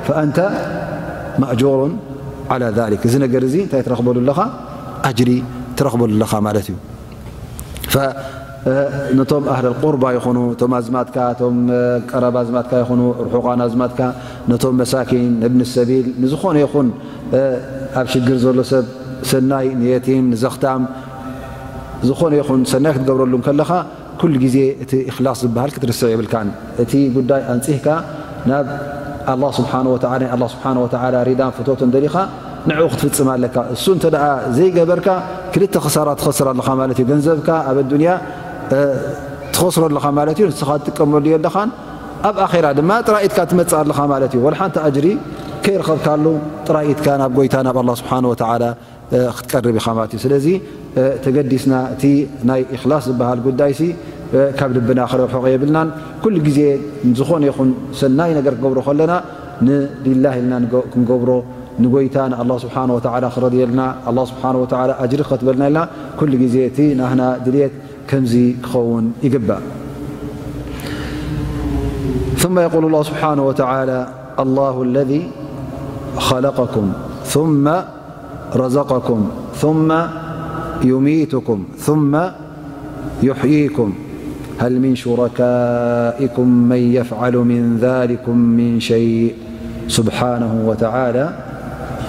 فأنت مأجور على ذلك እዚ ነገር እዚ እንታይ ትረኽበሉ ኣለኻ? ኣጅሪ ትረኽበሉ ኣለኻ ማለት እዩ። ف ነቶም أهل القربى ይኹኑ እቶም ኣዝማድካ እቶም ቀረባ ኣዝማድካ ይኹኑ ርሑቓን ኣዝማድካ ነቶም መሳኪን ابن السبيل ንዝኾነ ይኹን ኣብ ሽግር ዘሎ ሰብ ሰናይ ንየቲም ንዘኽታም ዝኾነ ይኹን ሰናይ ክትገብረሉ እንከለኻ ኩሉ ግዜ እቲ إخلاص ዝበሃል ክትርስዕ የብልካን። እቲ ጉዳይ ኣንጺህካ ናብ الله سبحانه وتعالى ናይ الله سبحانه وتعالى ሪዳን ፍቶትን ደሊኻ ንዕኡ ክትፍጽም ኣለካ። እሱ እንተ ደኣ ዘይገበርካ ክልተ ክሳራ ትኸስር ኣለኻ ማለት እዩ። ገንዘብካ ኣብ ኣዱንያ እ፣ ትኸስሮ ኣለኻ ማለት እዩ። ንስኻ ትጥቀመሉ የለኻን። ኣብ ኣኼራ ድማ ጥራይ ኢድካ ትመጽእ ኣለኻ ማለት እዩ። ወላ ሓንቲ ኣጅሪ ከይረኸብካሉ ጥራይ ኢድካ ናብ ጎይታ ናብ الله سبحانه وتعالى እ፣ ክትቀርብ ኢኻ ማለት እዩ። ስለዚ እ፣ ተገዲስና እቲ ናይ إخلاص ዝበሃል ጉዳይሲ እ፣ ካብ ልብና ክረርሕቆ የብልናን። ኩሉ ግዜ ዝኾነ ይኹን ሰናይ ነገር ክገብሮ ከለና ንሊላህ ኢልና ንገ-፣ ክንገብሮ ንጎይታ ንالله سبحانه وتعالى ክረድየልና الله سبحانه وتعالى ኣጅሪ ከትበልና ኢልና ኩሉ ግዜ እቲ ናህና ድልየት ከምዚ ክኸውን ይግባእ። ثم يقول الله سبحانه وتعالى الله الذي خلقكم ثم رزقكم ثم يميتكم ثم يحييكم هل من شركائكم من يفعل من ذلكم من شيء سبحانه وتعالى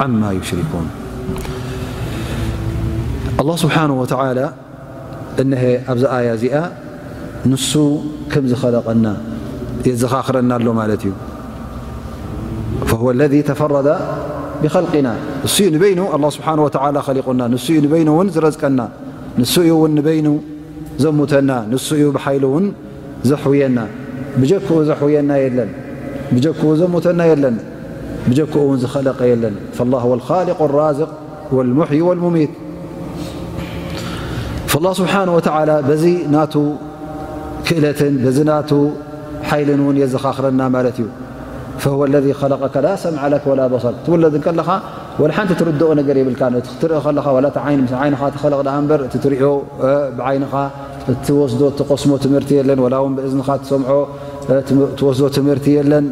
عما يشركون. الله سبحانه وتعالى እነሀ ኣብዛ ኣያ እዚኣ ንሱ ከም ዝኸለቐና የዘኻኽረና ኣሎ ማለት እዩ። فهو الذي تفرد بخلقنا ንሱ እዩ ንበይኑ ኣላህ ስብሓን ወተዓላ ኸሊቑና። ንሱ እዩ ንበይኑ እውን ዝረዝቀና። ንሱ እዩ እውን ንበይኑ ዘሙተና። ንሱ እዩ ብሓይሉ እውን ዘሕውየና። ብጀክኡ ዘሕውየና የለን። ብጀክኡ ዘሙተና የለን። ብጀክኡ እውን ዝኸለቐ የለን። فالله هو الخالق الرازق والمحيي والمميت. فالله سبحانه وتعالى በዚ ናቱ ክእለትን በዚ ናቱ ሓይልን እውን የዘኻኽረና ማለት እዩ። فهو الذي خلقك لا سمع لك ولا بصر ትውለድ እንከለኻ ወላ ሓንቲ ትርድኦ ነገር የብልካ። እቲ ክትርኢ ከለኻ ዋላ እቲ ዓይኒ ምስ ዓይንኻ ተኸለቕ ደኣ እምበር እቲ ትሪኦ ብዓይንኻ እትወስዶ እትቆስሞ ትምህርቲ የለን። ዋላ እውን ብእዝንኻ ትሰምዖ ትወስዶ ትምህርቲ የለን።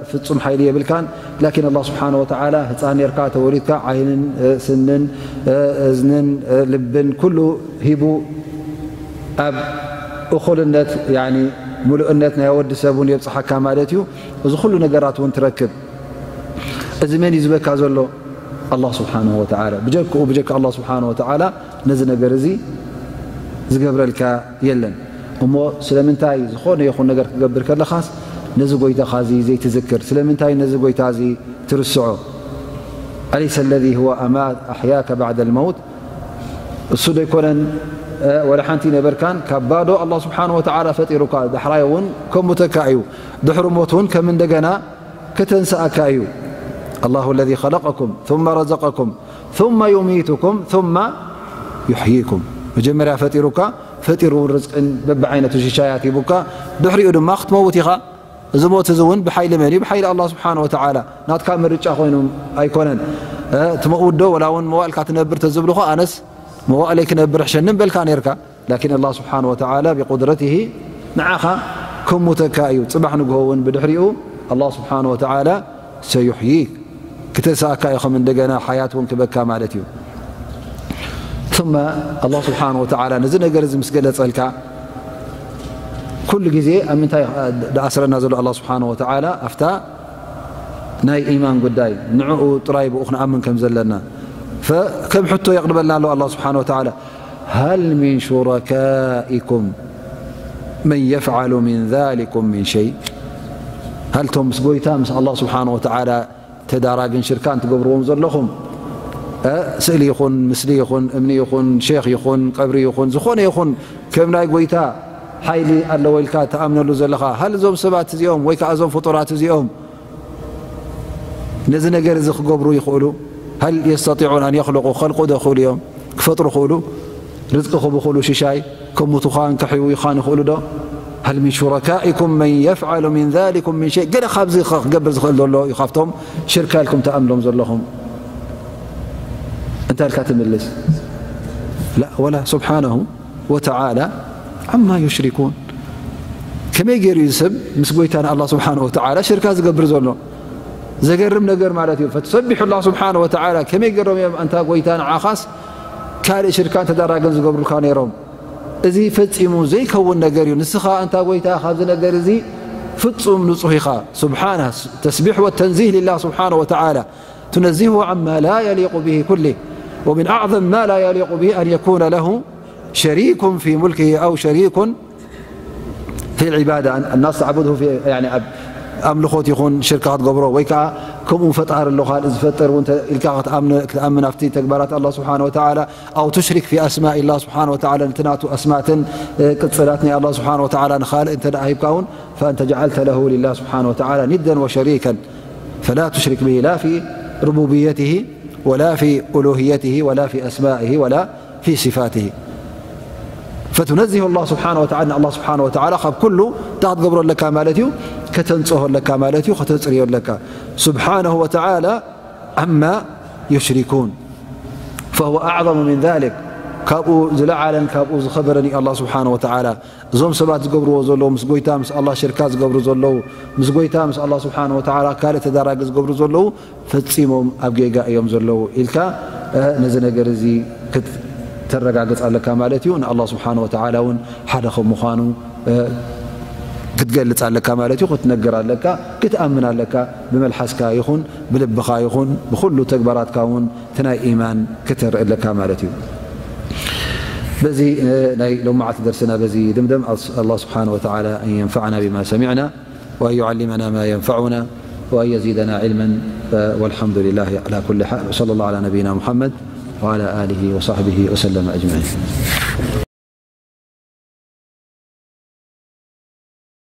ፍጹም ሓይሊ የብልካን። ላኪን ኣላህ ስብሓነ ወተዓላ ህፃን ኔርካ ተወሊድካ ዓይንን ስንን እዝንን ልብን ኩሉ ሂቡ ኣብ እኹልነት ያኒ ምሉእነት ናይ ወዲ ሰብ እውን የብፅሓካ ማለት እዩ። እዚ ኩሉ ነገራት እውን ትረክብ። እዚ መን እዩ ዝበካ ዘሎ? ኣላህ ስብሓንሁ ወተዓላ። ብጀክኡ ብጀካ ኣላህ ስብሓንሁ ወተዓላ ነዚ ነገር እዚ ዝገብረልካ የለን። እሞ ስለምንታይ ዝኾነ ይኹን ነገር ክትገብር ከለኻስ ነዚ ጎይታኻ እዚ ዘይትዝክር? ስለምንታይ ነዚ ጎይታ እዚ ትርስዖ? أليس الذي هو أمات أحياك بعد الموت እሱ ዶ ኣይኮነን ወላ ሓንቲ ነበርካን ካብ ባዶ ኣላህ ስብሓንሁ ወተዓላ ፈጢሩካ ዳሕራይ እውን ከሙተካ እዩ። ድሕሪ ሞት እውን ከም እንደገና ከተንስኣካ እዩ። الله الذي خلقكم ثم رزقكم ثم يميتكم ثم يحييكم መጀመርያ ፈጢሩካ ፈጢሩ እውን ርዝቅን በብዓይነቱ ሽሻያት ሂቡካ ድሕሪኡ ድማ ክትመውት ኢኻ። እዚ ሞት እዚ እውን ብሓይሊ መን እዩ? ብሓይሊ ኣላህ ስብሓን ወተዓላ። ናትካ ምርጫ ኮይኑ ኣይኮነን። ትመውት ዶ ወላ እውን መዋእልካ ትነብር ተዝብልኹ ኣነስ መዋእለይ ክነብር ሕሸኒ ምበልካ ነርካ። ላኪን ኣላህ ስብሓን ወተዓላ ብቁድረትሂ ንዓኻ ከሙተካ እዩ። ፅባሕ ንግሆ እውን ብድሕሪኡ ኣላህ ስብሓን ወተዓላ ሰዩሕይክ ክተንስኣካ እዩ። ከም እንደገና ሓያት እውን ክበካ ማለት እዩ። ثم ኣላህ ስብሓን ወተዓላ ነዚ ነገር እዚ ምስ ገለጸልካ ኩሉ ግዜ ኣብ ምንታይ ደኣስረና ዘሎ ኣላህ ስብሓን ወተዓላ ኣብታ ናይ ኢማን ጉዳይ ንዕኡ ጥራይ ብኡ ክንኣምን ከም ዘለና ከም ሕቶ የቕርበልና ኣሎ ኣላህ ስብሓን ወተዓላ هل من شركائكم من يفعل من ذلكم من شيء هل ቶም ምስ ጎይታ ምስ ኣላህ ስብሓን ወተዓላ ተዳራግን ሽርካን ትገብርዎም ዘለኹም ስእሊ ይኹን ምስሊ ይኹን እምኒ ይኹን ሼኽ ይኹን ቀብሪ ይኹን ዝኾነ ይኹን ከም ናይ ጎይታ ሓይሊ ኣለዎ ኢልካ ትኣምነሉ ዘለኻ ሃል እዞም ሰባት እዚኦም ወይ ከዓ እዞም ፍጡራት እዚኦም ነዚ ነገር እዚ ክገብሩ ይኽእሉ? هل يستطيعون أن يخلقوا ኸልቁ ዶ ይኽእሉ እዮም? ክፈጥሩ ይኽእሉ? ርዝቂ ክህቡ ይኽእሉ? ሽሻይ ከሙቱኻን ከሕውዩኻን ይኽእሉ ዶ? هل من شركائكم من يفعل من ذلكم من شيء ገለ ካብዚ ኸ ክገብር ዝኽእል ዘሎ እዩ ካብቶም ሽርካ ኢልኩም ትኣምኖም ዘለኹም? እንታይ ኢልካ ትምልስ? لا ولا سبحانه وتعالى عما يشركون ከመይ ገይሩ እዩ ሰብ ምስ ጎይታ ንኣላህ ስብሓን ወተዓላ ሽርካ ዝገብር ዘሎ? ዘገርም ነገር ማለት እዩ። فتسبح الله سبحانه وتعالى ከመይ ገይሮም እዮም ኣንታ ጎይታ ንዓኻስ ካልእ ሽርካን ተዳራግን ዝገብሩልካ ነይሮም? እዚ ፈጺሙ ዘይከውን ነገር እዩ። ንስኻ ኣንታ ጎይታ ካብዚ ነገር እዚ ፍጹም ንጹህ ኢኻ። سبحانه تسبيح والتنزيه لله سبحانه وتعالى تنزهه عما لا يليق به كله ومن أعظم ما لا يليق به أن يكون له شريك في ملكه أو شريك في العبادة الناس تعبده في يعني ኣብ ኣምልኾት ይኹን ሽርካ ክትገብሮ ወይ ከዓ ከምኡ ፈጣሪ ኣሎ ካልእ ዝፈጥር እውን ኢልካ ክትኣምን ኣብቲ ተግባራት ኣላህ ስብሓን ወተዓላ أو تشرك في أسماء الله سبحانه وتعالى ነቲ ናቱ ኣስማትን ቅፅላት ናይ ኣላህ ስብሓን ወተዓላ ንኻልእ እንተ ደኣ ሂብካ እውን فأنت جعلت له لله سبحانه وتعالى ندا وشريكا فلا تشرك به لا في ربوبيته ولا في ألوهيته ولا في أسمائه ولا في صفاته فتنزه الله سبحانه وتعالى الله سبحانه وتعالى ካብ ኩሉ እንታይ ክትገብሮ ኣለካ ማለት እዩ? ከተንጽሆ ኣለካ ማለት እዩ። ከተጽርዮ ኣለካ سبحانه وتعالى عما يشركون فهو أعظم من ذلك ካብኡ ዝለዓለን ካብኡ ዝኸበረን እዩ ኣላህ ስብሓን ወተዓላ። እዞም ሰባት ዝገብርዎ ዘለዉ ምስ ጎይታ ምስ ኣላህ ሽርካ ዝገብሩ ዘለዉ ምስ ጎይታ ምስ ኣላህ ስብሓን ወተዓላ ካልእ ተዳራጊ ዝገብሩ ዘለዉ ፈጺሞም ኣብ ጌጋ እዮም ዘለዉ ኢልካ ነዚ ነገር እዚ ክትተረጋግጽ ኣለካ ማለት እዩ። ንኣላህ ስብሓን ወተዓላ እውን ሓደ ከም ምዃኑ ክትገልጽ ኣለካ ማለት እዩ። ክትነግር ኣለካ፣ ክትኣምን ኣለካ። ብመልሓስካ ይኹን ብልብኻ ይኹን ብኹሉ ተግባራትካ እውን እቲ ናይ ኢማን ክተርኢ ኣለካ ማለት እዩ። በዚ ናይ ሎማዓልቲ ደርስና በዚ ይድምደም። ኣላህ ስብሓን ወተዓላ ኣን የንፈዕና ቢማ ሰሚዕና وأن يعلمنا ما ينفعنا وأن يزيدنا علما. والحمد لله على كل حال. وصلى الله على نبينا محمد وعلى آله وصحبه وسلم أجمعين.